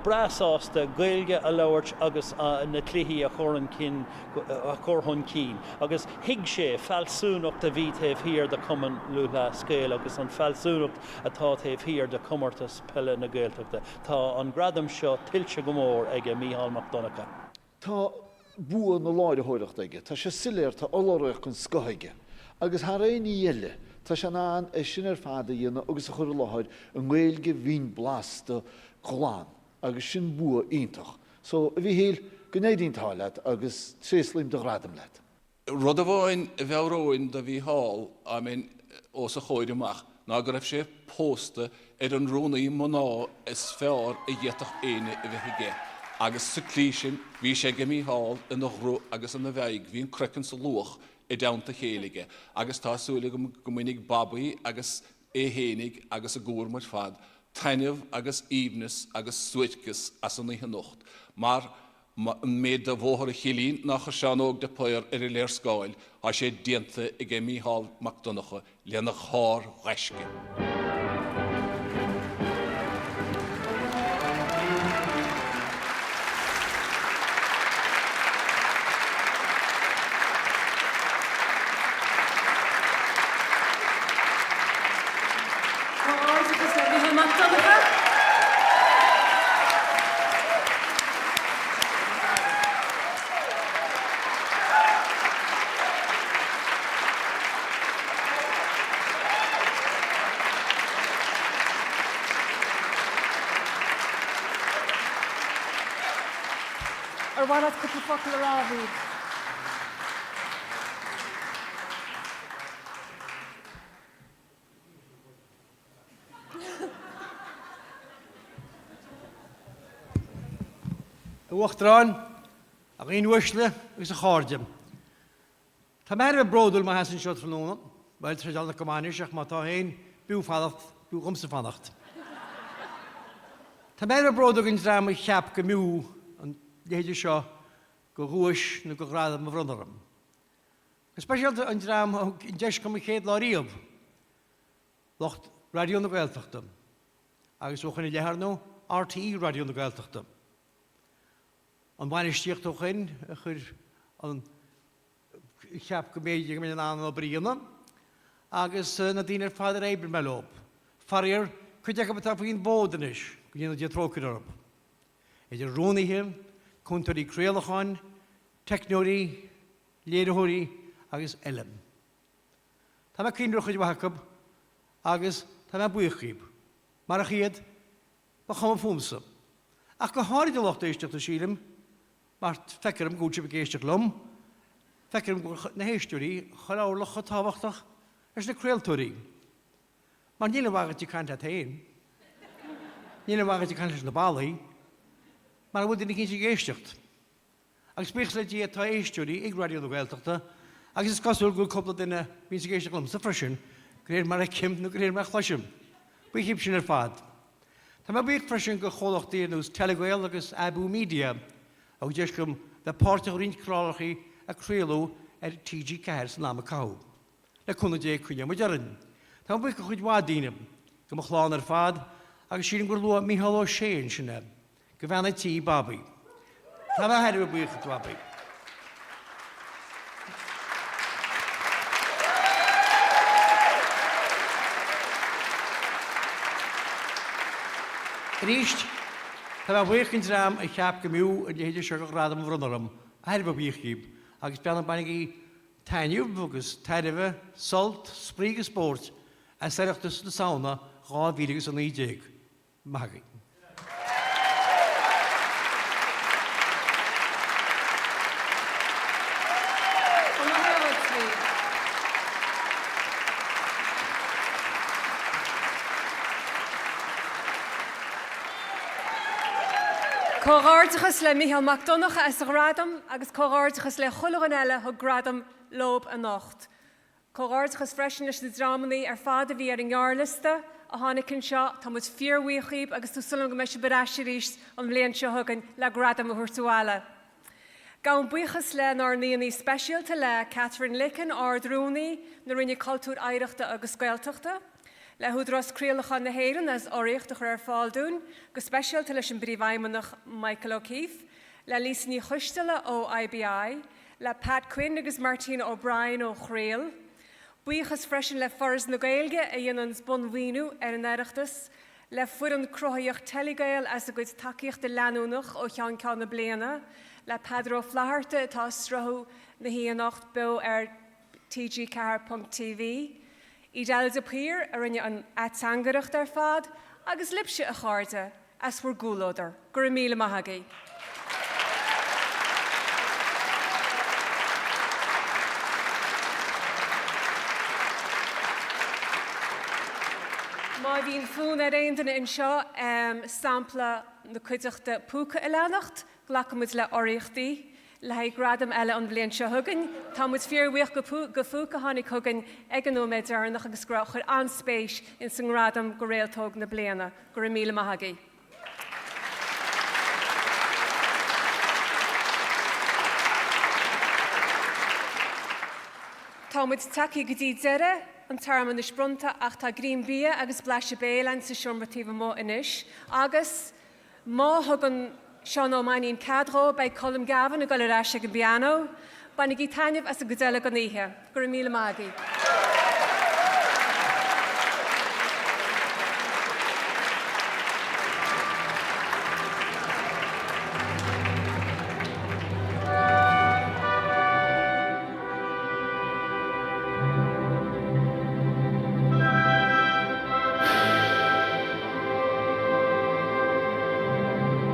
S22: breá sásta Gaeilge a labhairt agus na cluichí a chur a chur chun cinn. Agus thuig sé fealsúnacht a bhí taobh thiar de Chumann Lúthchleas Gael agus an fealsúnacht atá taobh thiar de Chomórtas Peile na Gaeltachta. Tá an gradam seo tuillte go mór aige Mícheál Mac Donncha.
S7: Tá bua na láithreoireachta aige, tá sé soiléir, tá ollláithreoireacht den scoth aige. Agus thar aon ní eile, tá sé in ann é sin ar fad a dhéanamh agus a chur i láthair i nGaeilge bhinn blasta glan agus sin bua iontach. So, a Mhíchíl, go n-éirí an t-ádh leat agus tréaslaím do ghradam leat.
S21: Rud amháin a mheabhróinn do Mhícheál, dá mbeinn os a chomhair amach, ná go raibh sé pósta ar an rúnaí mná is fearr a d'fhéadfadh éinne a bheith aige, agus sa tslí sin, bhí sé aige Mícheál ina ghruth agus ina mheadhg, bhí an craiceann 's an luach i dteannta a chéile aige, agus tá súil agam go mbainfidh Babaí agus é fhéinig agus a gcúram ar fad taitneamh agus aoibhneas agus suairceas as an oíche anocht, mar an méid de Bhóthar an Chillín nár chuir Seán Óg de Paor ar an léarscáil, tá sé déanta aige Mícheál Mac Donncha lena shár-ghaisce.
S1: Comhghairdeachas le Mícheál Mac Donncha. Ar mhaith leat cúpla focal a rá, a Mhíchíl?
S6: A Uachtaráin, a dhaoine uaisle agus a chairde. Tá mé thar a bheith bródúil i mo sheasamh anseo tráthnóna. Bhuel, tá sé dealramh go maith anois ach má tá féin, b'fhiú fanacht, b'fhiú dhomsa fanacht. Tá mé thar a bheith bródúil den dream a cheap go mb'fhiú an leithéide seo de dhuais nó de ghradam a bhronnadh orm. Go speisialta an dream a thug an deis dom an chéad lá riamh, lucht Raidió na Gaeltachta, agus ó shoin i leith, ar ndóigh, RTÉ Raidió na Gaeltachta. An bhainistíocht ó shoin a chuir an, a cheap go mb'fhéidir go mbeinn in ann an obair a dhéanamh, agus na daoine ar fad ar oibrigh mé leo. Faraor, cuid acu atá faoin bhfód anois, go ndéana Dia trócaire orthu. Idir rúnaithe, cúntóirí craolacháin, teicneoirí, léiritheoirí agus eile. Tá mé ag cuimhneamh ar chuid mhaith acu agus tá mé buíoch díobh. Marach iad, ba chuma fúmsa. Ach go háirid a lucht éisteachta, sílim, mar feictear dom go bhfuil sibh ag éisteacht liom, feictear dom go bhfuil na héisteoirí chuile orlach chomh tábhachtach leis na craoltóirí. Mar níl aon mhaith agat ag caint leat féin. Níl aon mhaith agat ag caint leis na ballaí. Mara bhfuil duine eicínt ag éisteacht. Agus buíochas le Dia tá éisteoirí ag Raidió na Gaeltachta agus is cosúil go bhfuil cúpla duine a bhíonns ag éisteacht liomsa freisin, de réir mar a fheicim nó de réir mar a chloisim. Buíoch díobh sin ar fad. Tá mé buíoch freisin go chomhlachtaí ar nós Telegael agus Abú Media a thug deis dom bheith páirteach i roinnt clárachaí a craoladh ar TG4 san am a caitheadh. Le cúnamh Dé coinneoidh muid orainn. Tá mé buíoch go chuid mhaith daoine, go mo chlann ar fad agus sílim gur luadh Mícheál Ó Sé ansin é. Go bhean a' tí, Babaí. Tá mé thar a bheith buíoch duit, a Bhabaí. Arís, tá mé buíoch den dream a cheap go mb'fhiú a leithéide seo de ghradam a bhronnadh orm, thar a bheith buíoch díobh, agus beannacht bainigí taitneamh agus tairbhe, sult, spraoi agus spóirt as Oireachtas na Samhna 2019. Maith agaibh.
S1: Comhghairdeachas le Mícheál Mac Donncha as a ghradam agus comhghairdeachas le chuile dhuine eile a thug gradam leob anocht. Comhghairdeachas freisin leis na dreamannaí ar fad a bhí ar an ngearrliosta. a tháinig anseo, tá muid fíorbhuíoch dhíbh agus tá súil agam go mbeidh sibh ar ais arís an bhliain seo chugainn le gradam a thabhairt abhaile. Gabhaim buíochas lenár n-aíonna speisialta, le Katherine Licken, Ard-Rúnaí na Roinne Cultúir, Oidhreachta agus Gaeltachta, le hÚdarás Craolacháin na hÉireann as urraíocht a chur ar fáil dúinn, go speisialta leis an bPríomhfheidhmeannach Michael O'Keeffe, le Lisa Ní Choisteala ó IBI, le Pat Quinn agus Martina O'Brien ó Chraol. Buíochas freisin le Foras na Gaeilge a dhéananns bunmhaoiniú ar an Oireachtas, le foireann cruthaitheach Telegael as a gcuid tacaíochta leanúnach ó cheann ceann na bliana, le Peadar Ó Flatharta atá ag sruthú na hoíche anocht beo ar TG4.tv, Edel de Paor a rinne an ateangaireacht ar fad agus libhse, a chairde, as bhur gcomhluadar. Go raibh míle maith agaibh. Má bhíonn fonn ar aon duine anseo sampla na cuideachta Púca a leanacht, glacfaimid le urraíochtaí le haghaidh gradaim eile an bhliain seo chugainn. Tá muid fíorbhuíoch go Phúca a tháinig chugainn ag an nóiméad deireanach agus go raibh chuir an-spéis ins an ngradam go Réalt Óg na Bliana. Go raibh míle maith agaibh. Tá muid tagtha go dtí deireadh an tsearmanais bronnta ach tá greim bia agus blaiseadh béil ann sa seomra taobh amuigh anois agus Má thugann Seán Ó Mainnín cead dhó, beidh Colm Gavin ag dul ar ais ag an bpianó. Bainigí taitneamh as an gcuid eile den oíche. Go raibh míle maith agaibh.